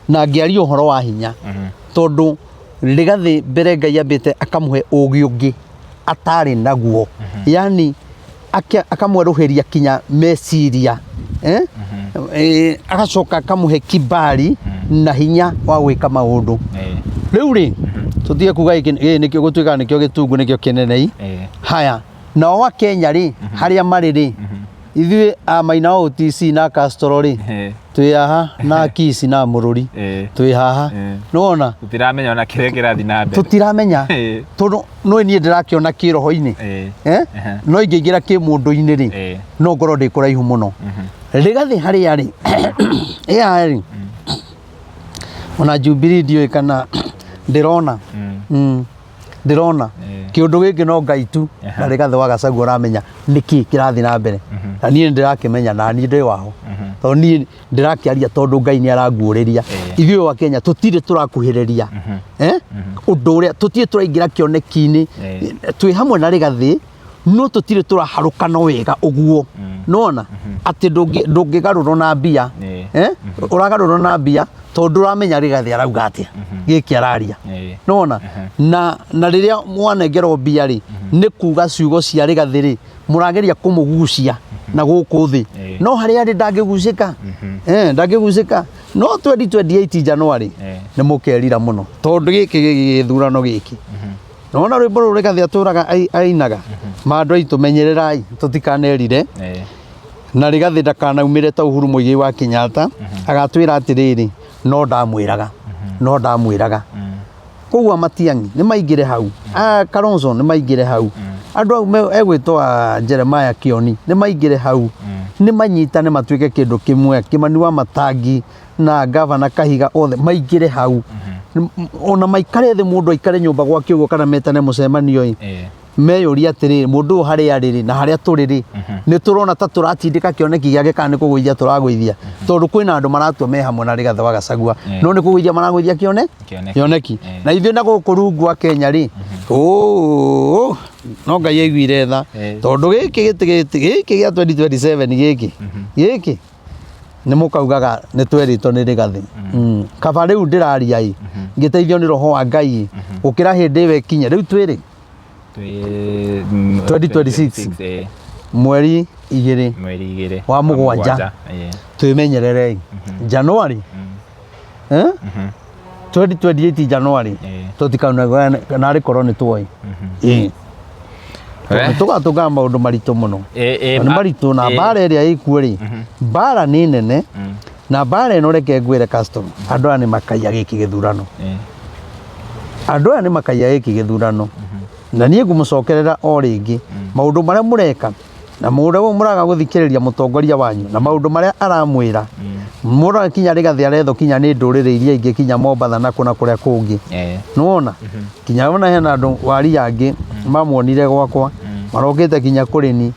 Na ngĩaria ũhoro wa hinya, tondũ Rigathĩ mbere Ngai ambĩte akamũhe ũgĩ ũngĩ atarĩ naguo. Yani akamwerũhĩria kinya meciria. Agacoka akamũhe kibali na hinya wa gwĩka maũndũ. Rĩu rĩ, tũtige kuga gĩkĩ nĩkĩo gũtuĩkaga nĩkĩo gĩtungu nĩkĩo kĩnenei. Haya, nao Wakenya rĩ, harĩa marĩ rĩ, Ithuĩ a Maina OTC na Castro rĩ, twĩ haha na Kisi na Mũrũri, twĩ haha. Nĩwona? Tũtiramenya ona kĩrĩa kĩrathiĩ na mbere. Tũtiramenya. Tondũ nĩ niĩ ndĩrakĩona kĩroho-inĩ. Eh? No ingĩingĩra kĩmũndũ-inĩ rĩ, no ngorwo ndĩ kũraihu mũno. Rĩgathĩ harĩa rĩ, ĩ haha rĩ, ona Jubilee ndiũĩ kana ndĩrona. Ndĩrona kĩũndũ gĩkĩ no Ngai tu na Rigathĩ wa Gachagua ũramenya nĩkĩ kĩrathiĩ na mbere, na niĩ nĩndĩrakĩmenya, na niĩ ndĩ waho, tondũ niĩ ndĩrakĩaria tondũ Ngai nĩ aranguũrĩria. Ithuĩ wa Kenya tũtirĩ tũrakuhĩrĩria ũndũ ũrĩa, tũtirĩ tũraingĩra kĩoneki-inĩ. Twĩ hamwe na Rigathĩ, no tũtirĩ tũraharũkano wega ũguo. Nĩwona atĩ ndũngĩgarũrwo na mbia, ũragarũrwo na mbia tondũ ndũramenya Rigathĩ arauga atĩa, gĩkĩ araria. Nĩwona? Na rĩrĩa mwanengerwo mbia rĩ, nĩ kuga ciugo cia Rigathĩ rĩ, mũrageria kũmũgucia na gũkũ thĩ, no harĩa arĩ ndangĩgucĩka, ndangĩgucĩka. No 2028 January nĩ mũkerira mũno, tondũ gĩkĩ gĩthurano gĩkĩ, nona rwĩmbo rũrũ Rigathĩ atũraga ainaga, ma andũ aitũ menyererai tũtikanerire. Na Rigathĩ ndakanaumĩre ta Uhuru Muigai wa Kenyatta, agatwĩra atĩrĩrĩ, no ndamwĩraga, no ndamwĩraga. Koguo Matiang'i nĩ maingĩre hau, Kalonzo nĩ maingĩre hau, andũ au egwĩtwo Jeremiah Kioni nĩ maingĩre hau, nĩ manyitane matuĩke kĩndũ kĩmwe. Kimani wa Matangi na gavana Kahiga othe maingĩre hau, ona maikare thĩ, mũndũ aikare nyũmba gwake ũguo, kana metane mũcemanio ĩ, meyũrie atĩrĩrĩ, mũndũ ũyũ harĩa arĩ rĩ na harĩa tũrĩ rĩ, nĩ tũrona ta tũratindĩka kĩoneki gĩake kana nĩ kũgũithia tũragũithia? Tondũ kwĩna andũ maratua me hamwe na Rigathĩ wa Gachagua, no nĩ kũgũithia maragũithia kĩone Kĩoneki. Kĩoneki. Na ithuĩ na gũkũ rungu wa Kenya rĩ, ũũ, no Ngai aiguire tha, tondũ gĩkĩ gĩtĩ gĩkĩ gĩa 2027 gĩkĩ nĩ mũkaugaga nĩ twerĩtwo nĩ Rigathĩ. Kaba rĩu ndĩraria ĩ ngĩteithio nĩ roho wa Ngai ĩ, gũkĩra hĩndĩ ĩyo ĩkinye. Rĩu twĩrĩ Twĩ 2026. 2 mweri 2 mweri 2 wa mũgwanja. Twĩmenyererei January, eh? 2028 January, tũtikauna narĩ korwo nĩ tuoĩ. Nĩ tũgatũngaga maũndũ maritũ mũno. Nĩ maritũ na mbara ĩrĩa ĩkuo rĩ, mbara nĩ nene, na mbara ĩno, reke ngwĩre custom, andũ aya nĩ makaiya gĩkĩ gĩthurano. Andũ aya nĩ makaiya gĩkĩ gĩthurano, na niĩ ngũmũcokerera o rĩngĩ, maũndũ marĩa mũreka na mũrĩa mũraga gũthikĩrĩria mũtongoria wanyu na maũndũ marĩa aramwĩra, mũraga kinya Rigathĩ arethwo kinya nĩ ndũrĩrĩ iria ingĩ, kinya Mombatha na kũna kũrĩa kũngĩ. Nĩwona kinya ona hena andũ waria angĩ mamuonire gwakwa, marokĩte kinya kũrĩ ni,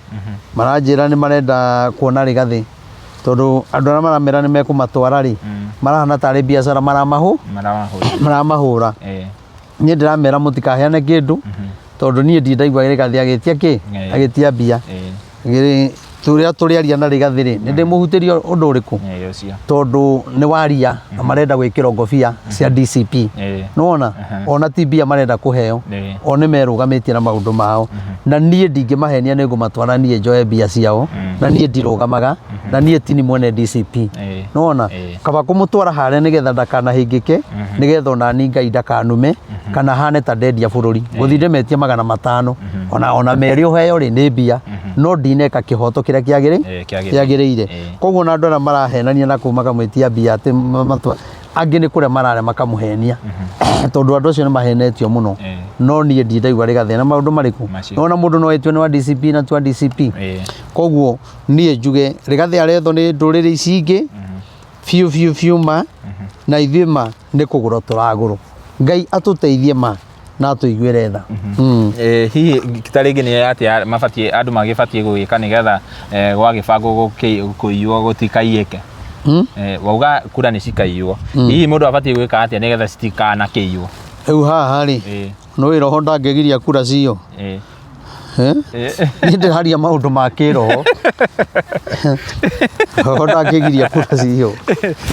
maranjĩra nĩ marenda kuona Rigathĩ, tondũ andũ arĩa maramera nĩ mekũmatwara rĩ, marahana tarĩ biacara maramahũ Maramahũra. Maramahũra. Niĩ ndĩramera mũtikaheane kĩndũ, tondũ niĩ ndirĩ ndaigua Rigathĩ agĩtia kĩ, agĩtia mbia. Tũrĩa tũrĩaria na Rigathĩ rĩ, nĩ ndĩmũhutĩrie ũndũ ũrĩkũ? Ũcio. Tondũ nĩ waria na marenda gwĩkĩrwo ngobia cia DCP. Nĩwona ona ti mbia marenda kũheo, o nĩ merũgamĩtie na maũndũ mao, na niĩ ndingĩmahenia nĩ ngũmatwara niĩ njoe mbia ciao, na niĩ ndirũgamaga, na niĩ tini mwene DCP. Nĩwona kaba kũmũtwara harĩa nĩgetha ndakanahĩngĩke, nĩgetha ona ni Ngai ndakanume kana hane ta ndendia bũrũri. Ngũthiĩ ndĩmetie 500, ona merĩ ũheo rĩ, nĩ mbia, no ndineka kĩhoto kĩrĩa Kĩagĩrĩire. Kĩagĩrĩire. Koguo na andũ arĩa marahenania na kũu makamwĩtia mbia atĩ matua angĩ nĩ kũrĩa mararĩa makamũhenia, tondũ andũ acio nĩ mahenetio mũno. No niĩ ndirĩ ndaigua Rigathĩ na maũndũ marĩkũ. Macio. Nona mũndũ no etue nĩ wa DCP na ti wa DCP. Koguo niĩ njuge Rigathĩ arethwo nĩ ndũrĩrĩ ici ingĩ biũ biũ biũ ma, na ithuĩ ma nĩ kũgũrwo tũragũrwo. Ngai atũteithie ma na atũiguĩre tha. Hihi ta rĩngĩ nĩ atĩa mabatiĩ andũ magĩbatiĩ gũgĩka nĩgetha gwagĩbangwo kũiywo gũtikaiyĩke? Wauga kura nĩ cikaiywo, hihi mũndũ abatiĩ gwĩka atĩa nĩgetha citikanakĩiywo? Rĩu haha rĩ, nĩ roho ndangĩgiria kura ciyo. Eh? Niĩ ndĩraria maũndũ ma kĩroho, roho ndangĩgiria kura ciyo.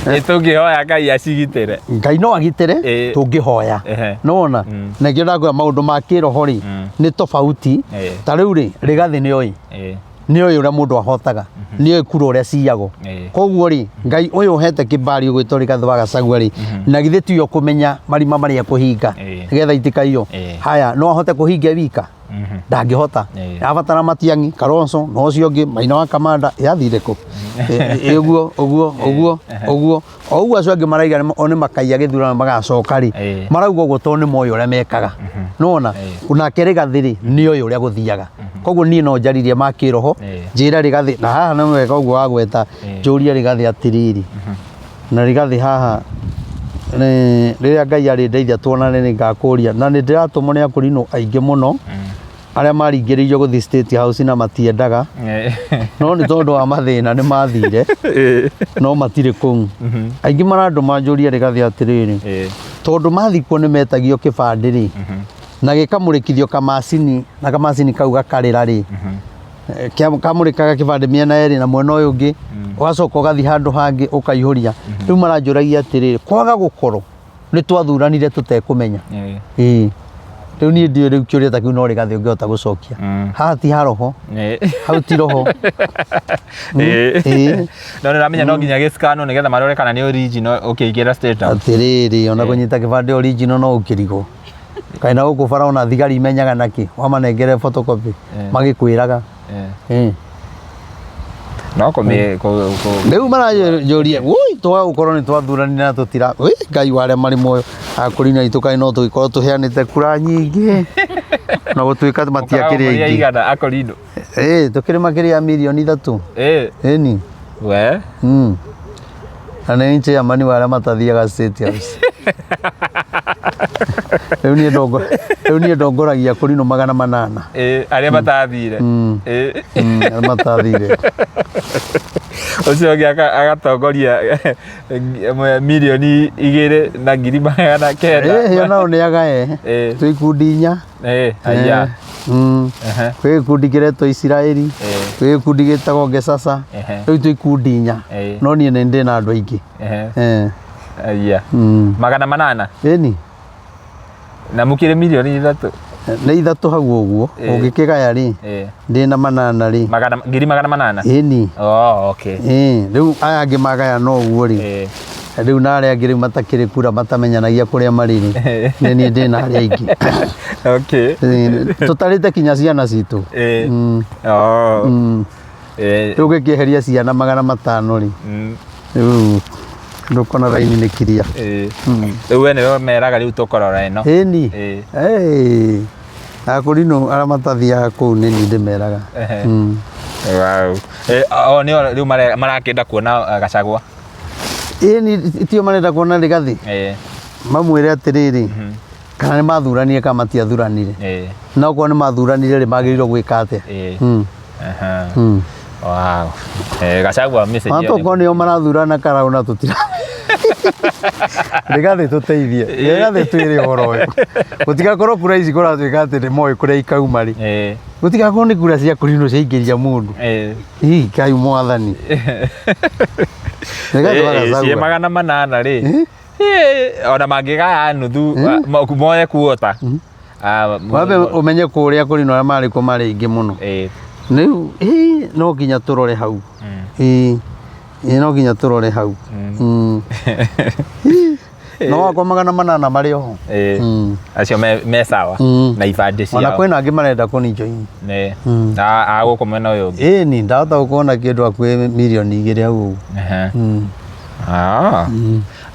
Tũngĩhoya Ngai acigitĩre. Ngai no agitĩre tũngĩhoya. Nĩwona na ikĩo ndakwĩra maũndũ ma kĩroho rĩ, nĩ tofauti. Ta rĩu rĩ, Rigathĩ nĩoĩ, nĩoĩ ũrĩa mũndũ ahotaga, nĩoĩ kura ũrĩa ciyagwo. Koguo rĩ, Ngai ũyũ ũhete kĩbari ũgwĩtwo Rigathĩ wa Gachagua rĩ, na githĩ tiwe ũkũmenya marima marĩa kũhinga nĩgetha itikaiywo? Haya, no ahote kũhinga wika? Ndangĩhota. Abatara Matiang'i, Kalonzo na ũcio ũngĩ Maina wa Kamanda yathire kũ? Ũguo ũguo ũguo ũguo o ũguo acio angĩ maraiga o nĩ makaiya gĩthurano magacoka rĩ, marauga ũguo tondũ nĩ moĩ ũrĩa mekaga. Nĩwona? Nake Rigathĩ rĩ, nĩ oĩ ũrĩa gũthiaga. Koguo niĩ no njaririe ma kĩroho, njĩre Rigathĩ, na haha nĩ wega ũguo wagweta, njũrie Rigathĩ atĩrĩrĩ, na Rigathĩ haha rĩrĩa Ngai arĩndeithia tuonane nĩ ngakũria, na nĩ ndĩratũmwo nĩ akũrinũ aingĩ mũno, arĩa maringĩrĩirio gũthiĩ State House na matiendaga, no nĩ tondũ wa mathĩna nĩ mathire, no matirĩ kũu. Aingĩ marandũma njũrie Rigathĩ atĩrĩrĩ, tondũ mathiĩ kuo nĩ metagio kĩbandĩ rĩ, na gĩkamũrĩkithio kamacini, na kamacini kau gakarĩra rĩ, kamũrĩkaga kĩbandĩ mĩena yerĩ na mwena ũyũ ũngĩ, ũgacoka ũgathiĩ handũ hangĩ ũkaihũria. Rĩu maranjũragia atĩrĩrĩ, kwaga gũkorwo nĩ twathuranire tũtekũmenya. Ĩĩ. Rĩu niĩ ndiũĩ rĩu kĩũria ta kĩu no Rigathĩ ũngĩhota gũcokia. Haha ti ha roho, hau ti roho. Ĩĩ. No nĩ ũramenya no nginya gĩskanwo nĩgetha marore kana nĩ original ũkĩingĩra State House. Atĩrĩrĩ, ona kũnyita kĩbandĩ original no ũkĩrigwo. Kaĩ na gũkũ bara ona thigari imenyaga nakĩ, wamanengere photocopy magĩkwĩraga. No kũmĩ Rĩu maranjũria, woi twaga gũkorwo nĩ twathuranire na tũtira, woi Ngai wa arĩa marĩ muoyo, akũrinũ aitũ kaĩ no tũgĩkorwo tũheanĩte kura nyingĩ na gũtuĩka matiakĩrĩ aingĩ. Aigana akorinũ. Ĩĩ tũkĩrĩ makĩria ya mirioni 3. Ĩni. We. Na nĩ chairman wa arĩa matathiaga State House. Rĩu niĩ ndongo rĩu niĩ ndongoragia kũrinũ 800. Ĩĩ arĩa matathire. Ĩĩ. Arĩa matathire. Ũcio ũngĩ agatongoria 2,900,000. Ĩĩ nao nĩ agae. Twĩ ikundi 4. Ĩĩ aya. Kwĩ gĩkundi kĩretwo Isiraeli, kwĩ gĩkundi gĩtagwo Ngecaca, rĩu twĩ ikundi 4. No niĩ nĩ ndĩ na andũ aingĩ. Aya. 800. Ĩni. Na mũkĩrĩ mirioni 3. Nĩ 3 hau ũguo, ũngĩkĩgaya rĩ, ndĩ na 800 rĩ. 800,000? Ĩni. Oh, okay. Ĩĩ, rĩu aya angĩ magaya no ũguo rĩ. Rĩu na arĩa angĩ rĩu matakĩrĩ kura matamenyanagia kũrĩa marĩ rĩ, nĩ niĩ ndĩ na arĩa aingĩ. Okay. Tũtarĩte kinya ciana citũ. Oh. Rĩu ũngĩkĩeheria ciana 500 rĩ, rĩu ndũkona raini nĩ kiria. Rĩu we nĩwe meraga rĩu tũkũrora ĩno. Ĩni. Akũrinũ arĩa matathiaga kũu nĩ niĩ ndĩmeraga. Wow. O nĩo rĩu marakĩenda kuona Gachagua. Ĩni tio marenda kuona Rigathĩ. Mamwĩre atĩrĩrĩ, kana nĩ mathuranire kana matiathuranire. Na okorwo nĩ mathuranire rĩ, magĩrĩirwo gwĩka atĩa? Wow. Gachagua message. Ona tokorwo nĩo marathurana karau na tũtira. Rigathĩ tũteithie. Rigathĩ twĩre ũhoro ũyũ. Gũtigakorwo kura ici kũratuĩka atĩ nĩ moĩ kũrĩa ikauma rĩ. Gũtigakorwo nĩ kura cia kũrinwo ciaingĩria mũndũ. Ii Ngai mwathani. Rigathĩ wa Ciĩ Gachagua. 800 rĩ. Ona mangĩgaya nuthu moye kuota. Wambe ũmenye kũrĩa kũrĩ na arĩa marĩ kuo marĩ aingĩ mũno. Rĩu no nginya tũrore hau. Ĩĩ no nginya tũrore hau. No wakwa 800 marĩ oho. Acio me sawa na ibandĩ ciao. Ona kwĩna angĩ marenda kũni join. Na a gũkũ mwena ũyũ ũngĩ. Ĩni ndahota gũkorwo na kĩndũ hakuhĩ mirioni 2 hau ũguo.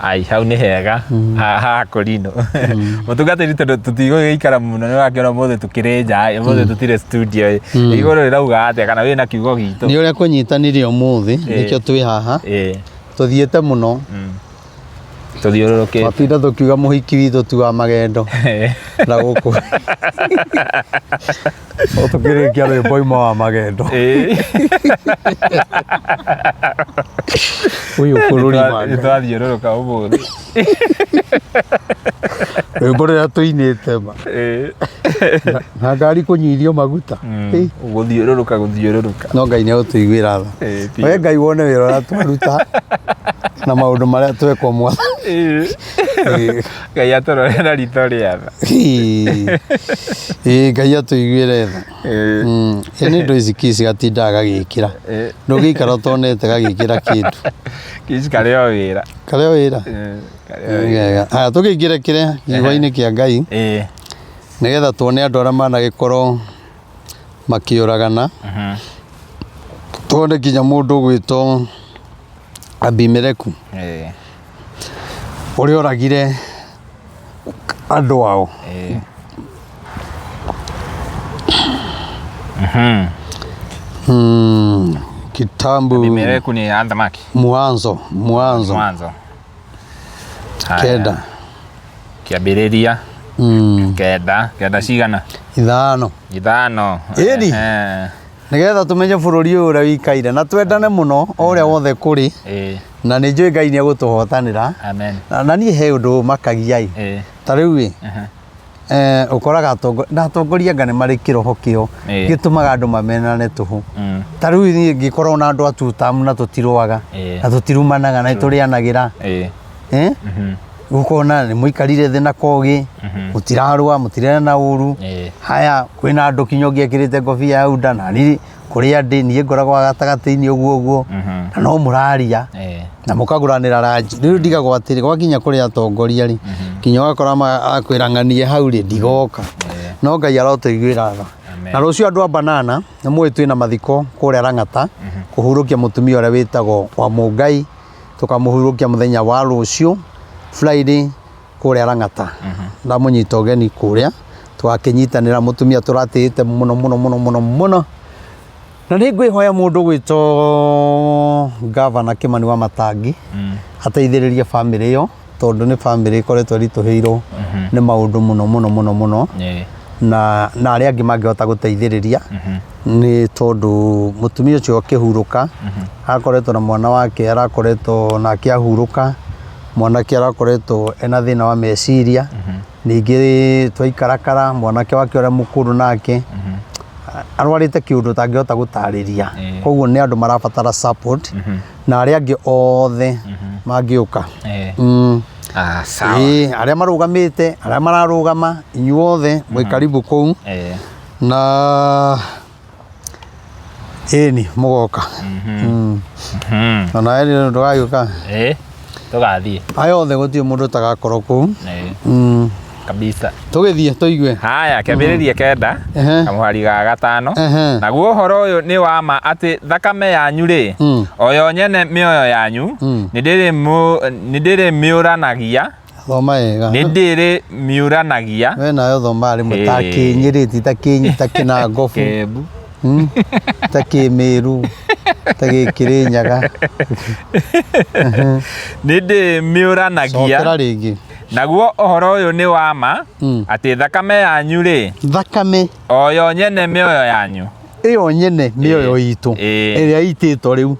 Ai hau nĩ hega haha kũrinũ mũtungatĩri tondũ tũtigũgĩikara mũno nĩ wakĩona ũmũthĩ tũkĩrĩ nja ũmũthĩ tũtirĩ studio igũrũ rĩrauga atĩa kana wĩna kiugo gitũ? Nĩ ũrĩa kũnyitanire ũmũthĩ nĩkĩo twĩ haha. Tũthiĩte mũno. Tũthiũrũrũkĩte. Twatinda tũkiuga mũhiki witũ ti wa magendo na gũkũ. No tũkĩrĩkia rwĩmbo ima wa magendo. Ũyũ bũrũri wa Ngai. Nĩtwathiũrũrũka ũmũthĩ. Rwĩmbo rũrĩa tũinĩte ma. Na ngari kũnyuithio maguta. Gũthiũrũrũka gũthiũrũrũka. No Ngai nĩ egũtũiguĩra tha. We Ngai wone wĩra ũrĩa twaruta na maũndũ marĩa twekwo mwathani. Ngai atũrore na ritho rĩa tha. Ĩĩ Ngai atũiguĩre tha. Ĩ nĩ ndũ ici kici gatindaga gagĩkĩra. Ndũngĩikara ũtonete gagĩkĩra kĩndũ. Kici karĩ o wĩra. Karĩ o wĩra? Aya tũkĩingĩre kĩrĩa kiugo-inĩ kĩa Ngai. Nĩgetha tuone andũ arĩa managĩkorwo makĩũragana. Tuone nginya mũndũ ũgwĩtwo Abimeleku ũrĩa oragire andũ ao. Kitambu Abimeleku nĩ athamaki Mwanzo Mwanzo Mwanzo. Haya. 9. Kĩambĩrĩria 9, 9 cigana? 5. 5. Ĩni. Nĩgetha tũmenye bũrũri ũyũ ũrĩa wĩikaire na twendane mũno o ũrĩa wothe kũrĩ na nĩ njũĩ Ngai nĩ egũtũhotanĩra. Amen. Na niĩ he ũndũ ũmakagia ĩ. Ta rĩu ĩ, ũkoraga na atongoria anga nĩ marĩ kĩroho kĩo gĩtũmaga andũ mamenane tũhũ. Ta rĩu niĩ ngĩkorwo na andũ a two-term na tũtirũaga na tũtirumanaga na nĩ tũrĩanagĩra. Eh? Gũkona nĩ mũikarire thĩ na kogĩ, mũtirarũa, mũtirerana ũru. Haya, kwĩna andũ kinya ũngĩ ekĩrĩte ngobia ya UDA na niĩ kũrĩa ndĩ niĩ ngoragwo gatagatĩ-inĩ ũguo ũguo na no mũraria na mũkagũranĩra ranji. Rĩu ndigagwo atĩrĩ, gwakinya kũrĩ atongoria rĩ, kinya ũgakora akwĩra ng'anie hau rĩ, ndigoka. No Ngai arotũiguĩra tha. Na rũciũ andũ a Banana, nĩ mũĩ twĩna mathiko kũrĩa Lang'ata, kũhurũkia mũtumia ũrĩa wĩtagwo Wamũngai. Tũkamũhurũkia mũthenya wa rũciũ Friday kũrĩa Lang'ata. Ndamũnyita ũgeni kũrĩa tũgakĩnyitanĩra mũtumia tũratĩĩte mũno mũno mũno mũno mũno. Na nĩ ngwĩhoya mũndũ ũgwĩtwo Gavana Kĩmani wa Matangi ateithĩrĩrie bamĩrĩ ĩyo tondũ nĩ bamĩrĩ ĩkoretwo ĩritũhĩirwo nĩ maũndũ mũno mũno mũno mũno. Na arĩa angĩ mangĩhota gũteithĩrĩria nĩ tondũ mũtumia ũcio akĩhurũka akoretwo na mwana wake arakoretwo nake ahurũka, mwanake arakoretwo ena thĩna wa meciria, ningĩ twaikarakara mwanake wake ũrĩa mũkũrũ nake arwarĩte kĩũndũ ũtangĩhota gũtarĩria, koguo nĩ andũ marabatara support na arĩa angĩ othe mangĩũka. Ah, sawa. Ĩĩ, arĩa marũgamĩte, arĩa mararũgama, inyuothe mwĩ karibu kũu. Na ĩni mũgoka. Ona we ndũgagĩũka. Ĩĩ, tũgathiĩ. Aya othe gũtirĩ mũndũ ũtagakorwo kũu. Kabisa. Tũgĩthiĩ tũigue. Haya, kĩambĩrĩria 9, kamũhari ga 5. Naguo ũhoro ũyũ nĩ wa ma atĩ thakame yanyu rĩ, o yo nyene mĩoyo yanyu, nĩ ndĩrĩmĩũranagia. Thoma wega. Nĩ ndĩrĩmiũranagia. We nawe thoma rĩmwe ta kĩnyĩrĩ ti ta kĩnyi ta kĩnangobu. Kĩmbu. Ta kĩmĩru ta gĩkĩrĩnyaga. Nĩ ndĩmĩũranagia. Cokera rĩngĩ. Naguo ũhoro ũyũ nĩ wa ma atĩ thakame yanyu rĩ, Thakame o yo nyene mĩoyo yanyu, ĩyo nyene mĩoyo itũ ĩrĩa itĩtwo rĩu,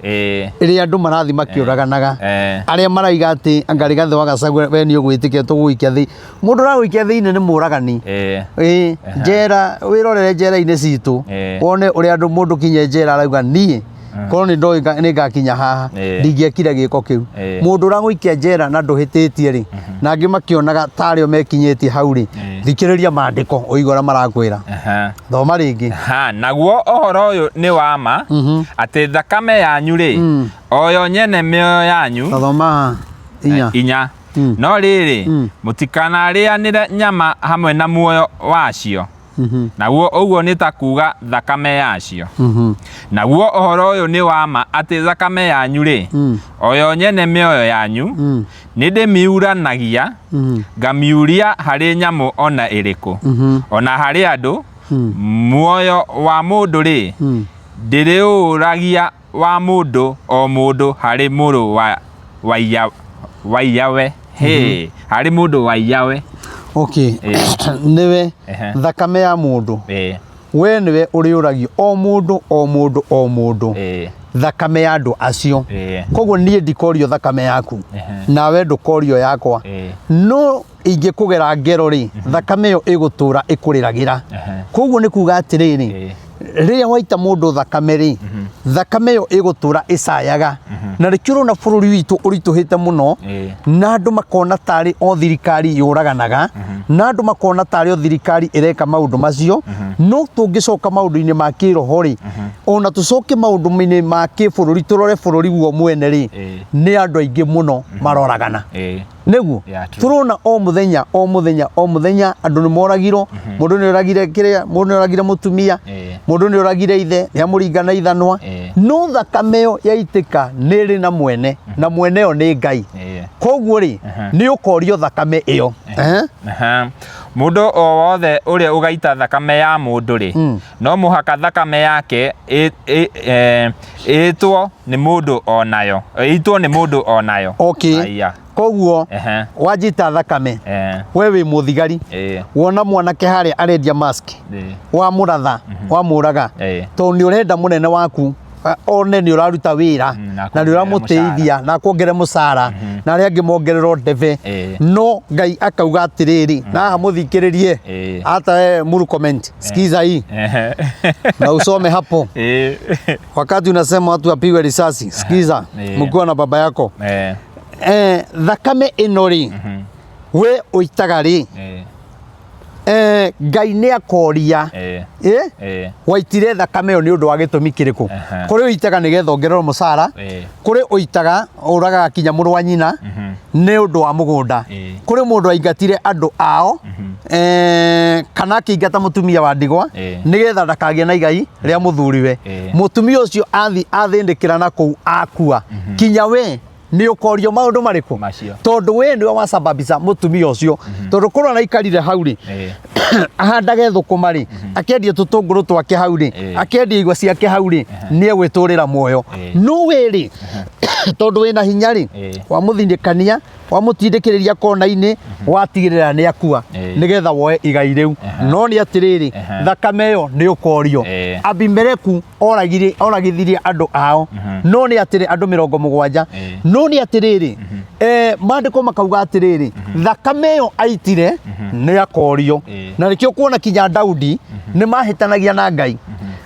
ĩrĩa andũ marathiĩ makĩũraganaga, arĩa maraiga atĩ anga Rigathĩ wa Gachagua we nĩ ũgwĩtĩkia tũgũgũikia thĩ, mũndũ ũragũikia thĩinĩ nĩ mũragani. Ĩĩ, njera wĩrorere njera-inĩ citũ wone ũrĩa andũ mũndũ kinya njera arauga niĩ korwo nĩ ndoĩ nĩ ngakinya haha ndingĩekire gĩko kĩu. Mũndũ ũragũikia njera na ndũhĩtĩtie rĩ, na angĩ makĩonaga tarĩ o mekinyĩtie hau rĩ, thikĩrĩria maandĩko ũigue ũrĩa marakwĩra. Thoma rĩngĩ. Ha, naguo ũhoro ũyũ nĩ wa ma atĩ thakame yanyu rĩ, o yo nyene mĩoyo yanyu. Thoma 4. 4. No rĩrĩ, mũtikanarĩanĩre nyama hamwe na muoyo wacio. Naguo ũguo nĩ ta kuuga thakame yacio. Naguo ũhoro ũyũ nĩ wa ma atĩ thakame yanyu rĩ, o yo nyene mĩoyo yanyu, nĩ ndĩmiuranagia, ngamiuria harĩ nyamũ o na ĩrĩkũ, o na harĩ andũ, muoyo wa mũndũ rĩ, ndĩrĩũũragia wa mũndũ o mũndũ harĩ mũrũ wa waiyawe. Hĩ, harĩ mũndũ waiyawe. Okay. Nĩwe thakame ya mũndũ. We nĩwe ũrĩũragio o mũndũ o mũndũ o mũndũ thakame ya andũ acio. Koguo niĩ ndikorio thakame yaku nawe ndũkorio yakwa, no ingĩkũgera ngero rĩ, thakame ĩyo ĩgũtũra ĩkũrĩragĩra. Koguo nĩ kuga atĩrĩrĩ, rĩrĩa waita mũndũ thakame rĩ, thakame ĩyo ĩgũtũra ĩcayaga. Na nĩkĩo ũrona bũrũri witũ ũritũhĩte mũno, na andũ makona tarĩ o thirikari yũraganaga, na andũ makona tarĩ o thirikari ĩreka maũndũ macio. No tũngĩcoka maũndũ-inĩ ma kĩroho rĩ, ona tũcoke maũndũ-inĩ ma kĩbũrũri, tũrore bũrũri guo mwene rĩ, nĩ andũ aingĩ mũno maroragana. Nĩguo Yeah, true. Tũrona o mũthenya, o mũthenya, o mũthenya andũ nĩ moragirwo. Mũndũ nĩ oragire kĩrĩa, mũndũ nĩ oragire mũtumia, mũndũ nĩ oragire ithe, nĩ amũringa na ithanwa. No thakame ĩyo yaitĩka nĩ ĩrĩ na mwene, na mwene ĩyo nĩ Ngai. Koguo rĩ, nĩ ũkorio thakame ĩyo. Aha. Mũndũ o wothe ũrĩa ũgaita thakame ya mũndũ rĩ, no mũhaka thakame yake ĩtwo nĩ mũndũ o nayo, ĩitwo nĩ mũndũ o nayo. Okay. Aya. Koguo wanjita thakame, we wĩ mũthigari, wona mwanake harĩa arendia mask, wamũratha, wamũraga, tondũ nĩ ũrenda mũnene waku one nĩ ũraruta wĩra na na nĩ ũramũteithia na akuongerere mũcara na arĩa angĩ mongererwo ndebe. No Ngai akauga atĩrĩrĩ, na haha mũthikĩrĩrie, hata wewe muru comment, sikiza hii na usome hapo. Wakati unasema watu wapigwe risasi, sikiza, mkiwa na baba yako, thakame ĩno rĩ, we ũitaga rĩ, Ngai nĩ akoria, waitire thakame ĩyo nĩ ũndũ wa gĩtũmi kĩrĩkũ? Kũrĩ ũitaga nĩgetha ongererwo mũcara, kũrĩ ũitaga ũragaga kinya mũrũ wa nyina nĩ ũndũ wa mũgũnda, kũrĩ mũndũ aingatire andũ ao, kana akĩingata mũtumia wa ndigwa nĩgetha ndakagĩe na igai rĩa mũthuriwe. Mũtumia ũcio athi athĩndĩkĩra na kũu akua, kinya we nĩ ũkorio maũndũ marĩkũ? Macio. Tondũ we nĩwe wasababisha mũtumia ũcio, tondũ korwo araikarire hau rĩ, ahandage thũkũma rĩ, akĩendia tũtũngũrũ twake hau rĩ, akĩendia igwa ciake hau rĩ, nĩ egwĩtũrĩra muoyo. No we rĩ, tondũ wĩna hinya rĩ, wamũthindĩkania, wamũtindĩkĩrĩria kona-inĩ, watigĩrĩra nĩ akua, nĩgetha woe igai rĩu. No nĩ atĩrĩrĩ, thakame ĩyo nĩ ũkorio. Abimeleku oragire, oragithirie andũ ao, no nĩ atĩrĩ, andũ 70, no nĩ atĩrĩrĩ, maandĩko makauga atĩrĩrĩ, thakame ĩyo aitire nĩ akorio. Na nĩkĩo kuona kinya Daudi nĩ mahĩtanagia na Ngai.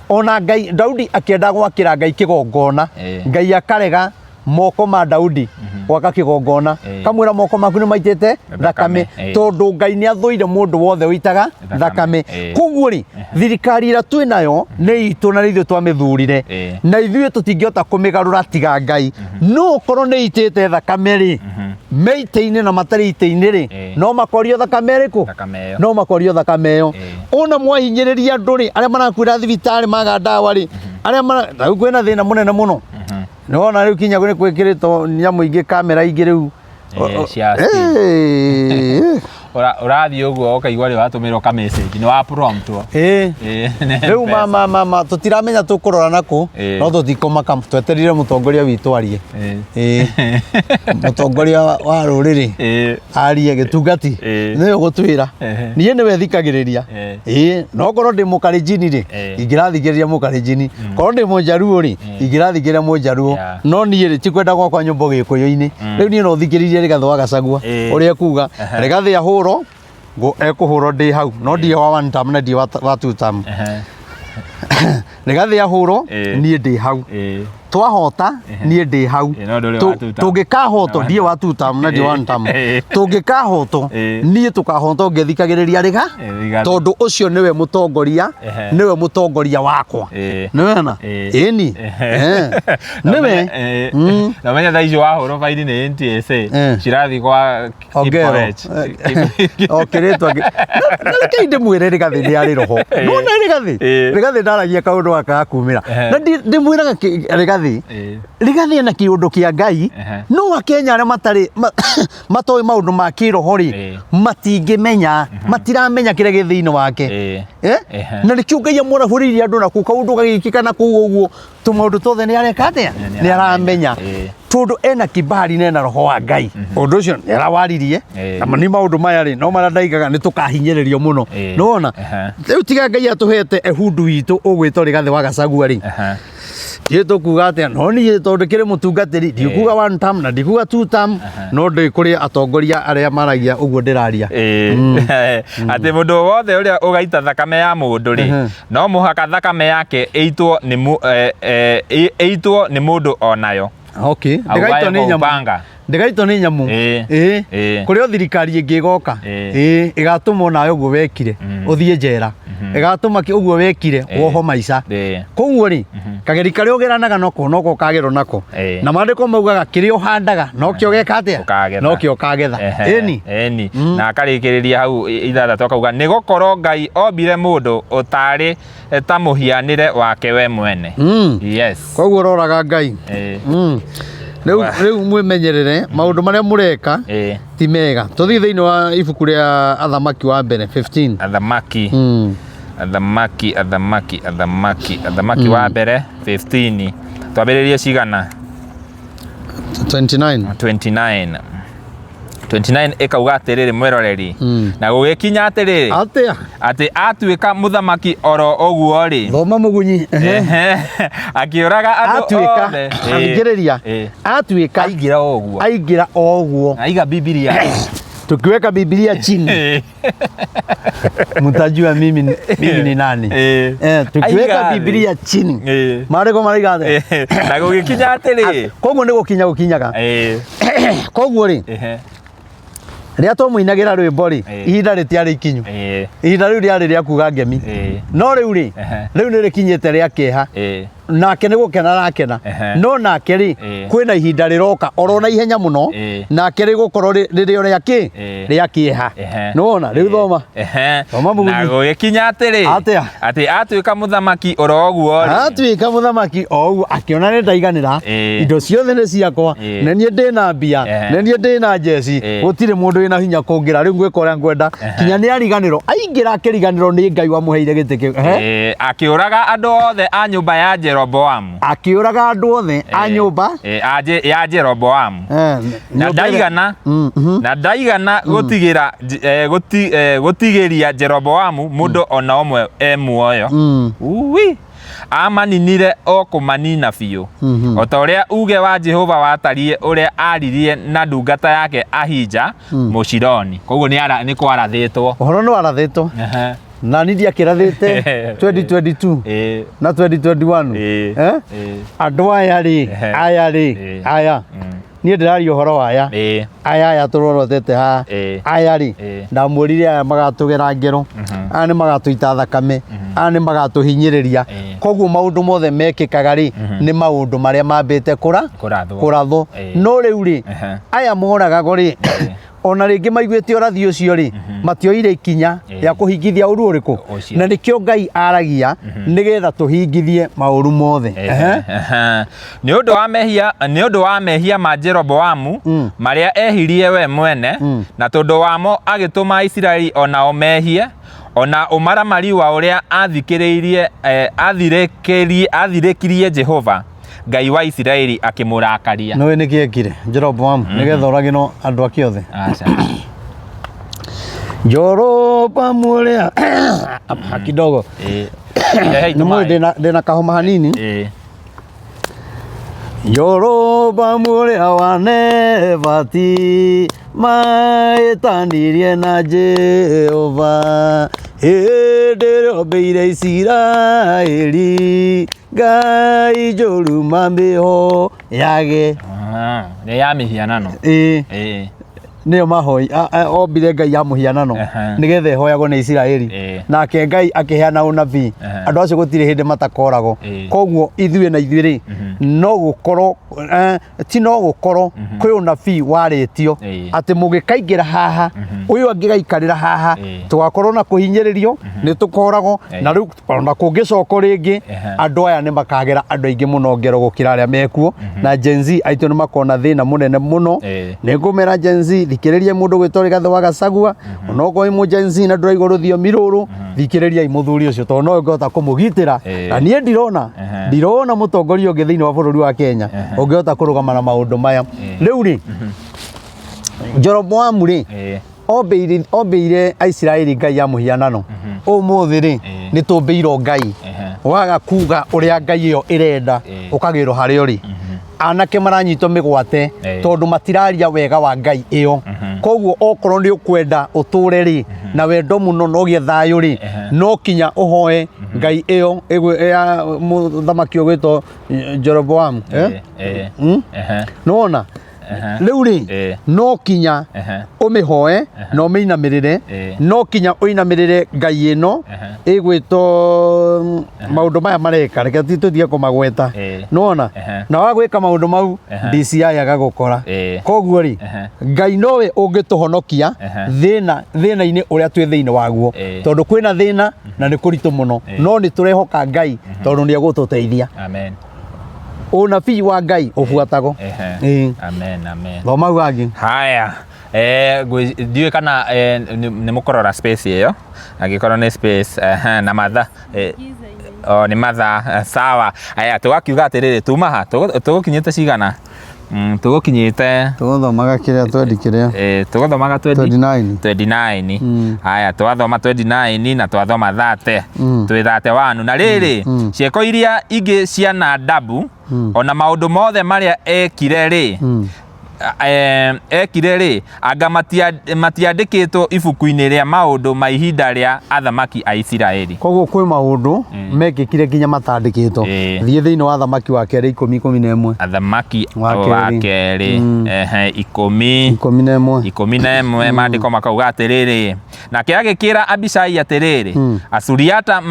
Ona Ngai, Daudi akĩenda gwakĩra Ngai kĩgongona, Ngai akarega moko ma Daudi gwaka kĩgongona, kamwĩra moko maku nĩ maitĩte thakame, tondũ Ngai nĩ athũire mũndũ wothe ũitaga thakame. Koguo rĩ, thirikari ĩrĩa twĩ nayo nĩ itũ na nĩ ithuĩ twamĩthurire, na ithuĩ tũtingĩhota kũmĩgarũra tiga Ngai. No ũkorwo nĩ itĩte thakame rĩ, me itĩ-inĩ na matarĩ itĩ-inĩ rĩ, no makorio thakame ĩrĩkũ? Thakame ĩyo. No makorio thakame ĩyo. Ona mwahinyĩrĩria andũ rĩ, arĩa marakuĩra thibitarĩ maga ndawa rĩ, arĩa mara rĩu kwĩna thĩna mũnene mũno. Nĩwona rĩu kinya nĩ gwĩkĩrĩtwo nyamũ ingĩ, kamera ingĩ rĩu. Cia speed. Ũrathiĩ ũguo ũkaigua rĩ watũmĩrwo ka message nĩ wa promptwo. Nĩ Rĩu M-Pesa. ma tũtiramenya tũkũrora nakũ, no tũtikũmaka, twetereire mũtongoria witũ arie. Mũtongoria wa rũrĩrĩ arie, gĩtungati nĩwe ũgũtwĩra. Niĩ nĩwe thikagĩrĩria. No korwo ndĩ mũkalenjini rĩ, ingĩrathikĩrĩria mũkalenjini. Korwo ndĩ mũnjaruo rĩ, ingĩrathikĩrĩria mũnjaruo. No niĩ rĩ, ti kwenda gwakwa nyũmba gĩkũyũ-inĩ. Rĩu niĩ no thikĩrĩrie Rigathĩ wa Gachagua ũrĩa ekuga. Rigathĩ ahũrwo, ekũhũrwo ndĩ hau, no ndirĩ wa one term na ndirĩ wa two term. Rigathĩ ahũrwo, niĩ ndĩ hau. Twahota, niĩ ndĩ hau. No ndũrĩ wa two term. Tũngĩkahotwo, ndirĩ wa two term na ndirĩ wa one term. Tũngĩkahotwo, niĩ tũkahotwo ngĩthikagĩrĩria Riga, Rigathĩ. tondũ ũcio nĩwe mũtongoria, nĩwe mũtongoria wakwa. Nĩwena? Ĩni. Nĩwe. Na ũmenye thaa icio wahũrwo baini nĩ NTSA, cirathiĩ kwa Ongero. Kipkoech. O kĩrĩtwa na rekei ndĩmwĩre, Rigathĩ nĩ arĩ roho. Nona Rigathĩ, Rigathĩ ndaragia kaũndũ gaka gakumĩra. Na ndĩmwĩraga Rigathĩ, Rigathĩ ena kĩũndũ kĩa Ngai. No Akenya arĩa matarĩ matoĩ maũndũ ma kĩroho rĩ, matingĩmenya, matiramenya kĩrĩa gĩ thĩinĩ wake. Na nĩkĩo Ngai amwarahũrĩire andũ na kũu kaũndũ gagĩkĩka na kũu ũguo, tũmaũndũ tuothe nĩ areka atĩa? Nĩ aramenya. Tondũ ena kibali na ena roho wa Ngai. Ũndũ ũcio nĩ arawaririe. Na nĩ maũndũ maya rĩ, no marĩa ndaigaga nĩ tũkahinyĩrĩrio mũno. Nĩwona? Rĩu tiga Ngai atũhete Ehudu witũ ũgwĩtwo Rigathĩ wa Gachagua rĩ, ndiũĩ tũkuga atĩa. No niĩ tondũ kĩrĩ mũtungatĩri, ndikuga one term na ndikuga two term, no ndĩ kũrĩ atongoria arĩa maragia ũguo ndĩraria. Atĩ mũndũ wothe ũrĩa ũgaita thakame ya mũndũ rĩ, no mũhaka thakame yake ĩitwo nĩ ĩitwo nĩ mũndũ o nayo. Okay. Ndĩgaitwo nĩ nyamũ. Upanga. Ndĩgaitwo nĩ nyamũ. Ĩĩ. Ĩĩ. Ĩĩ. Kũrĩ o thirikari ĩngĩ ĩgoka. Ĩĩ. Ĩĩ, ĩgatũma onawe ũguo wekire ũthiĩ njera. Ĩgatũma ũguo wekire Ĩĩ. woho maica. Ĩĩ. Koguo rĩ, kageri karĩa ũgeranaga noko noko ũkagerwo nako. Ĩĩ. Na maandĩko maugaga kĩrĩa ũhandaga nokĩo ũgeka atĩa? Ũkagetha. Nokĩo ũkagetha. Ehe, Ĩni. ĩni na akarĩkĩrĩria hau 6 akauga nĩ gũkorwo Ngai ombire mũndũ ũtarĩ ta mũhianĩre wake we mwene. Yes. Koguo roraga Ngai. Ĩĩ. Rĩu rĩu mwĩmenyerere maũndũ marĩa mũreka Ĩĩ. ti mega. Tũthiĩ thĩinĩ wa ibuku rĩa Athamaki wa mbere 15. Athamaki. Athamaki, athamaki, athamaki, athamaki wa mbere 15. Twambĩrĩrie cigana? 29. 29. 29 ĩkauga atĩrĩrĩ mwĩroreri na gũgĩkinya atĩrĩrĩ Atĩa? atĩ atuĩka mũthamaki oro ũguo rĩ Thoma mũgunyi. Ehe. Ehe. Akĩũraga andũ Atuĩka. othe. Athikĩrĩria. Ĩĩ. Atuĩka. Aingĩra o ũguo. Aingĩra o ũguo. Aiga Bibilia. Tukiweka Biblia chini mtajua mimi ni nani. Ĩĩ. Eh, tukiweka Aiga thĩ. Biblia chini. Ĩĩ. Maandĩko maraiga atĩa? Ĩĩ. Na gũgĩkinya atĩrĩ. Koguo nĩ gũkinya gũkinyaga. Ĩĩ. Koguo rĩ, Ehe. rĩrĩa twamũinagĩra rwĩmbo rĩ, Ĩĩ. ihinda rĩtiarĩ ikinyu. Ĩĩ. Ihinda rĩu rĩarĩ rĩa kuga ngemi. Ĩĩ. No rĩu rĩ, Ehe. rĩu nĩ rĩkinyĩte rĩa kĩeha. Ĩĩ. Nake nĩ gũkena arakena. Ehe. No nake rĩ, Ĩĩ. kwĩna ihinda rĩroka oro na ihenya mũno, Ĩĩ. nake rĩgũkorwo rĩrĩ o rĩa kĩ? Ĩĩ. Rĩa kĩeha. Ehe. Nĩwona? Rĩu thoma. Ehe. Thoma mũgunyi. Na gũgĩkinya atĩrĩ. Atĩa? Atĩ atuĩka mũthamaki oro ũguo rĩ. Atuĩka mũthamaki o ũguo akĩona nĩ ndaiganĩra. Ĩĩ. Indo ciothe nĩ ciakwa. Ĩĩ. Nĩ niĩ ndĩna mbia. Ehe. Nĩ niĩ ndĩna njeci. Ĩĩ. Gũtirĩ mũndũ wĩna hinya kũngĩra. Rĩu ngwĩka ũrĩa ngwenda. Kinya nĩ ariganĩrwo. Aingĩra akĩriganĩrwo nĩ Ngai wamũheire gĩtĩ kĩu. Ehe. Ĩĩ, akĩũraga andũ othe a nyũmba ya Jeroboamu. Akĩũraga andũ othe a nyũmba. Ĩĩ, ya Jeroboamu. Eh, Na nyũmba ĩrĩa- ndaigana na ndaigana gũtigĩra gũtigĩria Jeroboamu mũndũ ona ũmwe e muoyo. Ui. Amaninire o kũmanina biũ. O ta ũrĩa uge wa Jehova watariĩ ũrĩa aririe na ndungata yake Ahija Mũshiloni. Koguo nĩ kwarathĩtwo. Ũhoro nĩ warathĩtwo. Ehe. Na niĩ ndiakĩrathĩte 2022 Ĩĩ. na 2021. Ĩĩ. Eh? Ĩĩ. Andũ aya rĩ, Ehe. aya rĩ, Ĩĩ. aya. Niĩ ndĩraria ũhoro wa aya. Ĩĩ. Aya tũrorotete haha. Ĩĩ. Aya rĩ, Ĩĩ. ndamwĩrire aya magatũgera ngero, aya nĩ magatũita thakame, aya nĩ magatũhinyĩrĩria. Ĩĩ. Koguo maũndũ mothe mekĩkaga rĩ, nĩ maũndũ marĩa mambĩte kũra Kũrathwo. kũrathwo. Ĩĩ. No rĩu rĩ, Ehe. aya moragagwo rĩ, ona rĩngĩ maiguĩte ũrathi ũcio rĩ, matioire ikinya Ĩĩ. rĩa kũhingithia ũru ũrĩkũ. Ũcio. Na nĩkĩo Ngai aragia nĩgetha tũhingithie maũru mothe. Ehe. Ehe. Nĩ ũndũ wa mehia nĩ ũndũ wa mehia ma Jeroboamu marĩa ehirie we mwene na tondũ wamo agĩtũma Isiraeli o nao mehie ona ũmaramari wa ũrĩa athikĩrĩirie athirĩkirie Jehova Ngai wa Isiraeli akĩmũrakaria. Nĩũĩ nĩkĩ ekire Jeroboamu nĩgetha oragĩrwo andũ ake othe? Aca. Jeroboamu ũrĩa kidogo Ĩĩ. Rehei nĩ mũĩ tũmaĩ. ndĩna kahoma hanini. Ĩĩ. Jeroboamu ũrĩa wa Nebati maĩtanirie na Jehova hĩndĩ ĩrĩa ombĩire Isiraeli Ngai njũru mamĩhoyage. Ah, nĩ ya mĩhianano. Ĩĩ. Ĩĩ. Nĩyo mahoi ombire ngai ya mũhianano nĩgetha ĩhoyagwo nĩ Isiraeli. Nake Ngai akĩheana ũnabii andũ acio gũtirĩ hĩndĩ matakoragwo. Koguo ithuĩ na ithuĩ rĩ, no gũkorwo ti no gũkorwo kwĩ ũnabii warĩtio atĩ mũgĩkaingĩra haha, ũyũ angĩgaikarĩra haha, tũgakorwo na kũhinyĩrĩrio, nĩ tũkoragwo na rĩu ona kũngĩcokwo rĩngĩ andũ aya nĩ makagera andũ aingĩ mũno ngero gũkĩra arĩa mekuo. Na Gen Z aitũ nĩ makona thĩna mũnene mũno. Nĩ ngũmera Gen Z, thikĩrĩria mũndũ gwĩtwo Rigathĩ wa Gachagua, onokorwo wĩ mũ Gen Z na ndũraigua rũthiomi rũrũ, thikĩrĩriai mũthuri ũcio tondũ nowe ũngĩhota kũmũgitĩra. Na niĩ ndirona ndirona mũtongoria ũngĩ thĩinĩ wa bũrũri wa Kenya ũngĩhota kũrũgama na maũndũ maya. Rĩu rĩ, Jeroboamu rĩ, ombĩire ombĩire Aisiraeli ngai ya mũhianano. Ũmũthĩ rĩ, nĩ tũmbĩirwo ngai. Waga kuga ũrĩa ngai ĩyo ĩrenda, ũkagĩrwo harĩa ũrĩ. Anake maranyitwo mĩgwate tondũ matiraria wega wa ngai ĩyo. Koguo okorwo nĩ ũkwenda ũtũre rĩ na wendo mũno na ũgĩe thayũ rĩ, no kinya ũhoe ngai ĩyo ya mũthamaki ũgwĩtwo Jeroboamu. Nĩwona? Rĩu rĩ, no kinya ũmĩhoe na ũmĩinamĩrĩre. No kinya ũinamĩrĩre ngai ĩno ĩgwĩtwo maũndũ maya mareka, reke tũtige kũmagweta. Nĩwona? Na wagwĩka maũndũ mau, DCI agagũkora. Koguo rĩ, Ngai nowe ũngĩtũhonokia thĩna thĩna-inĩ ũrĩa twĩ thĩinĩ waguo, tondũ kwĩna thĩna na nĩ kũritũ mũno, no nĩ tũrehoka Ngai tondũ nĩ egũtũteithia. Amen. Ũnabii wa Ngai ũbuatagwo. Ĩĩ. Amen, amen. Thoma hau hangĩ. Haya, ndiũĩ kana nĩ mũkũrora space ĩyo, angĩkorwo nĩ space, na mathaa, o nĩ mathaa, sawa. Aya, tũgakiuga atĩrĩrĩ, tuma ha tũgũkinyĩte cigana? Tũgũkinyĩte Tũgũthomaga kĩrĩa twendi kĩrĩa tũgũthomaga 20 29. 29. Haya, twathoma 29 na twathoma 30. Twĩ 31 na rĩrĩ, ciĩko iria ingĩ cia Nadabu ona maũndũ mothe marĩa ekire rĩ, ekire rĩ, anga matiandĩkĩtwo ibuku-inĩ rĩa maũndũ ma ihinda rĩa athamaki a Isiraeli? Koguo kwĩ maũndũ mekĩkire nginya matandĩkĩtwo. Thiĩ thĩinĩ wa Athamaki wa Kerĩ 10 11. Athamaki Wa wa Kerĩ. Kerĩ, 10 11. 11. Maandĩko makauga atĩrĩrĩ, nake agĩkĩra Abishai atĩrĩrĩ, Asuriata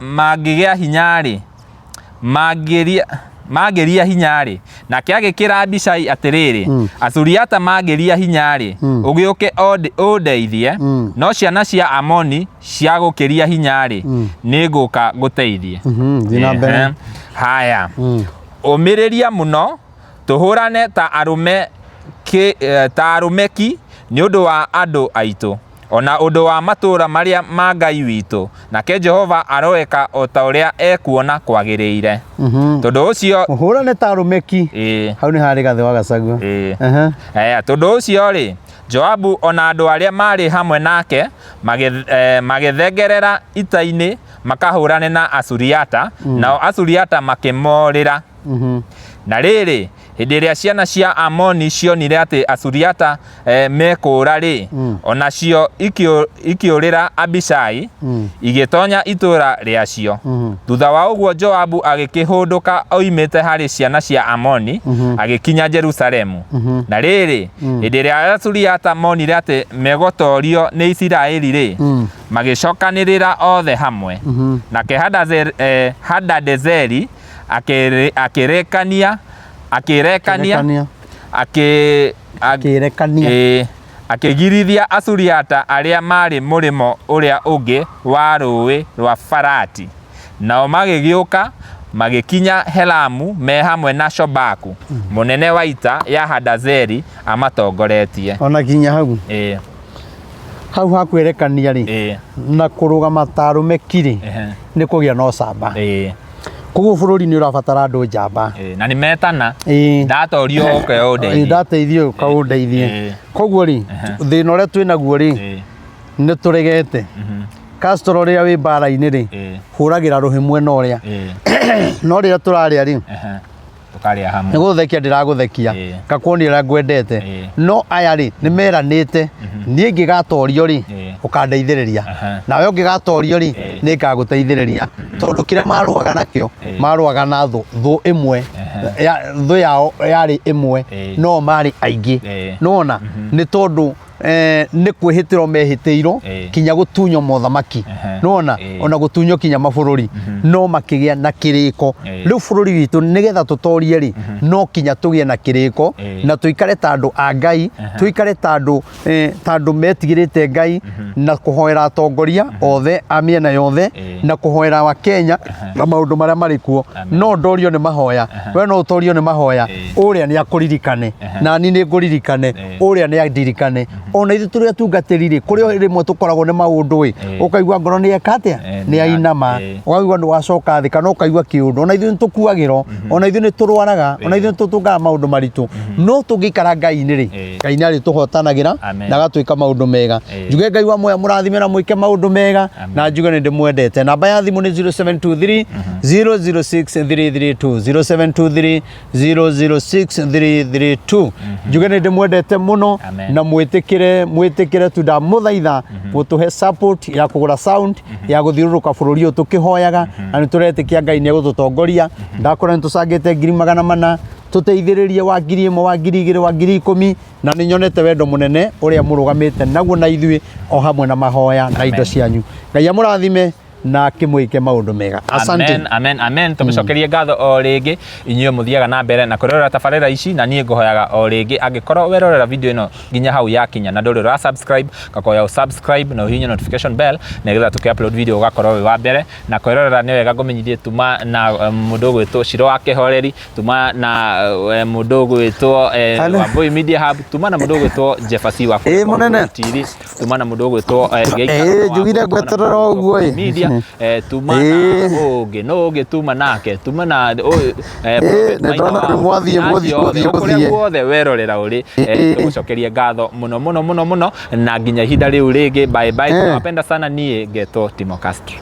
mangĩgĩa hinya-rĩ, mangĩria hinya-rĩ, nake agĩkĩra Abishai atĩrĩrĩ, Asuriata mangĩria hinya-rĩ, ũgĩũke ũndeithie, no ciana cia Amoni ciagũkĩria hinya-rĩ, nĩngũka ngũteithie. Thiĩ na mbere. Haya, ũmĩrĩria mũno, tũhũrane ta arũme ta arũme ki nĩ ũndũ wa andũ aitũ, ona ũndũ wa matũũra marĩa ma Ngai witũ, nake Jehova aroeka o ta ũrĩa ekuona kwagĩrĩire. Tondũ ũcio Mũhũrane ta arũme ki. Hau nĩ harĩ Gathĩ wa Gachagua. Tondũ ũcio rĩ, Joabu ona andũ arĩa maarĩ hamwe nake magĩthengerera ita-inĩ makahũrane na Asuriata, nao Asuriata makĩmorĩra. Na rĩrĩ, hĩndĩ ĩrĩa ciana cia Amoni cionire atĩ Asuriata mekũũra-rĩ, o nacio ikĩũrĩra Abishai, igĩtonya itũũra rĩacio. Thutha wa ũguo Joabu agĩkĩhũndũka oimĩte harĩ ciana cia Amoni, agĩkinya Jerusalemu. Na rĩrĩ, hĩndĩ ĩrĩa Asuriata monire atĩ megũtoorio nĩ Isiraeli-rĩ, magĩcokanĩrĩra othe hamwe. Nake Hadadezeri akĩrekania akĩrekania akĩ Akĩrekania. Akĩgirithia Asuriata arĩa maarĩ mũrĩmo ũrĩa ũngĩ wa rũũĩ rwa Farati. Nao magĩgĩũka magĩkinya Helamu me hamwe na Shobaku, mũnene wa ita ya Hadazeri amatongoretie. Ona kinya hau. Hau ha kwĩrekania rĩ, na kũrũgama ta arũme ki rĩ, nĩ kũgĩa na ũcamba. Koguo bũrũri nĩ ũrabatara andũ njamba. Na nĩ metana. Ndatorio ũke ũndeithie. Ndateithio ũka ũndeithie. Koguo rĩ, thĩna ũrĩa twĩ naguo rĩ, nĩ tũregete. Castro rĩrĩa wĩ mbara-inĩ rĩ, hũragĩra rũhĩ mwena ũrĩa. No rĩrĩa tũrarĩa rĩ, Tũkarĩa hamwe. Nĩ gũthekia ndĩragũthekia, ngakuonia ũrĩa ngwendete. No aya rĩ, nĩ meranĩte, niĩ ngĩgatorio rĩ, ũkandeithĩrĩria, nawe ũngĩgatorio rĩ, nĩ ngagũteithĩrĩria, tondũ kĩrĩa marũaga nakĩo, marũaga na thũ, thũ ĩmwe, thũ yao yarĩ ĩmwe, no marĩ aingĩ. Nĩwona? Nĩ tondũ nĩ kwĩhĩtĩrwo mehĩtĩirwo kinya gũtunywo mothamaki. Nĩwona? Ona gũtunywo kinya mabũrũri, no makĩgĩa na kĩrĩko. Rĩu bũrũri witũ nĩgetha tũtorie rĩ, no kinya tũgĩe na kĩrĩko na tũikare ta andũ a Ngai, tũikare ta andũ ta andũ metigĩrĩte Ngai, na kũhoera atongoria othe a mĩena yothe, na kũhoera wa Kenya na maũndũ marĩa marĩ kuo. No ndorio nĩ mahoya, we no ũtorio nĩ mahoya, ũrĩa nĩ akũririkane, nani nĩ ngũririkane, ũrĩa nĩ andirikane. Ona ithuĩ tũrĩ atungatĩri rĩ, kũrĩ rĩmwe tũkoragwo nĩ maũndũ ĩ, ũkaigua ngoro nĩ eka atĩa, nĩ ainama, ũkaigua nĩ wacoka thĩ, kana ũkaigua kĩũndũ. Ona ithuĩ nĩ tũkuagĩrwo, ona ithuĩ nĩ tũrwaraga, ona ithuĩ nĩ tũtũngaga maũndũ maritũ, no tũngĩikara Ngai-inĩ rĩ, Ngai nĩ arĩtũhotanagĩra Amen. na agatwĩka maũndũ mega. Njuge Ngai wa muoyo mũrathime na mwĩke maũndũ mega, na njuge nĩ ndĩmwendete. Namba ya thimũ nĩ 0723 006 332, 0723 006 332. Njuge nĩ ndĩmwendete mũno. Amen. Na mwĩtĩkĩre, mwĩtĩkĩre tu, ndamũthaitha gũtũhe support ya kũgũra sound ya gũthiũrũrũka bũrũri ũyũ tũkĩhoyaga, na nĩ tũretĩkia Ngai nĩ egũtũtongoria. Ndakora nĩ tũcangĩte 400,000. Tũteithĩrĩrie wa 1000, wa 2000, wa 10,000, na nĩ nyonete wendo mũnene ũrĩa mũrũgamĩte naguo na ithuĩ o hamwe na mahoya na indo cianyu. Ngai amũrathime na akĩmwĩke maũndũ mega. Asante. Amen, amen, amen. Tũmũcokerie ngatho o rĩngĩ inyuĩ mũthiaga na mbere na kwĩrorera tabarĩra ici, na niĩ ngũhoyaga o rĩngĩ angĩkorwo werorera video ĩno nginya hau yakinya na ndũrĩ ũra subscribe, ngakoya ũ subscribe na ũhihinye notification bell nĩgetha tũkĩ upload video ũgakorwo wĩ wa mbere na kwĩrorera. Nĩ wega ngũmenyithie tuma na mũndũ ũgwĩtwo Shiro wa Kĩhoreri, tuma na mũndũ ũgwĩtwo Wambui Media Hub, tuma na mũndũ ũgwĩtwo Jefasi wa Ĩĩ, mũnene. TV, tuma na mũndũ ũgwĩtwo Ĩĩ, njugire ngweterera ũguo, ĩ. Media, tuma na ũngĩ no ũngĩ, tuma nake, tuma na Ĩĩ, nĩ ndona rĩu mwathiĩ, mũthiĩ, mũthiĩ, kũrĩa mũthiĩ. Guothe werorera ũrĩ, tũgũcokerie ngatho mũno mũno mũno mũno, na nginya ihinda rĩu rĩngĩ, bye bye. Tunawapenda sana. Niĩ ngetwo Timo Castro.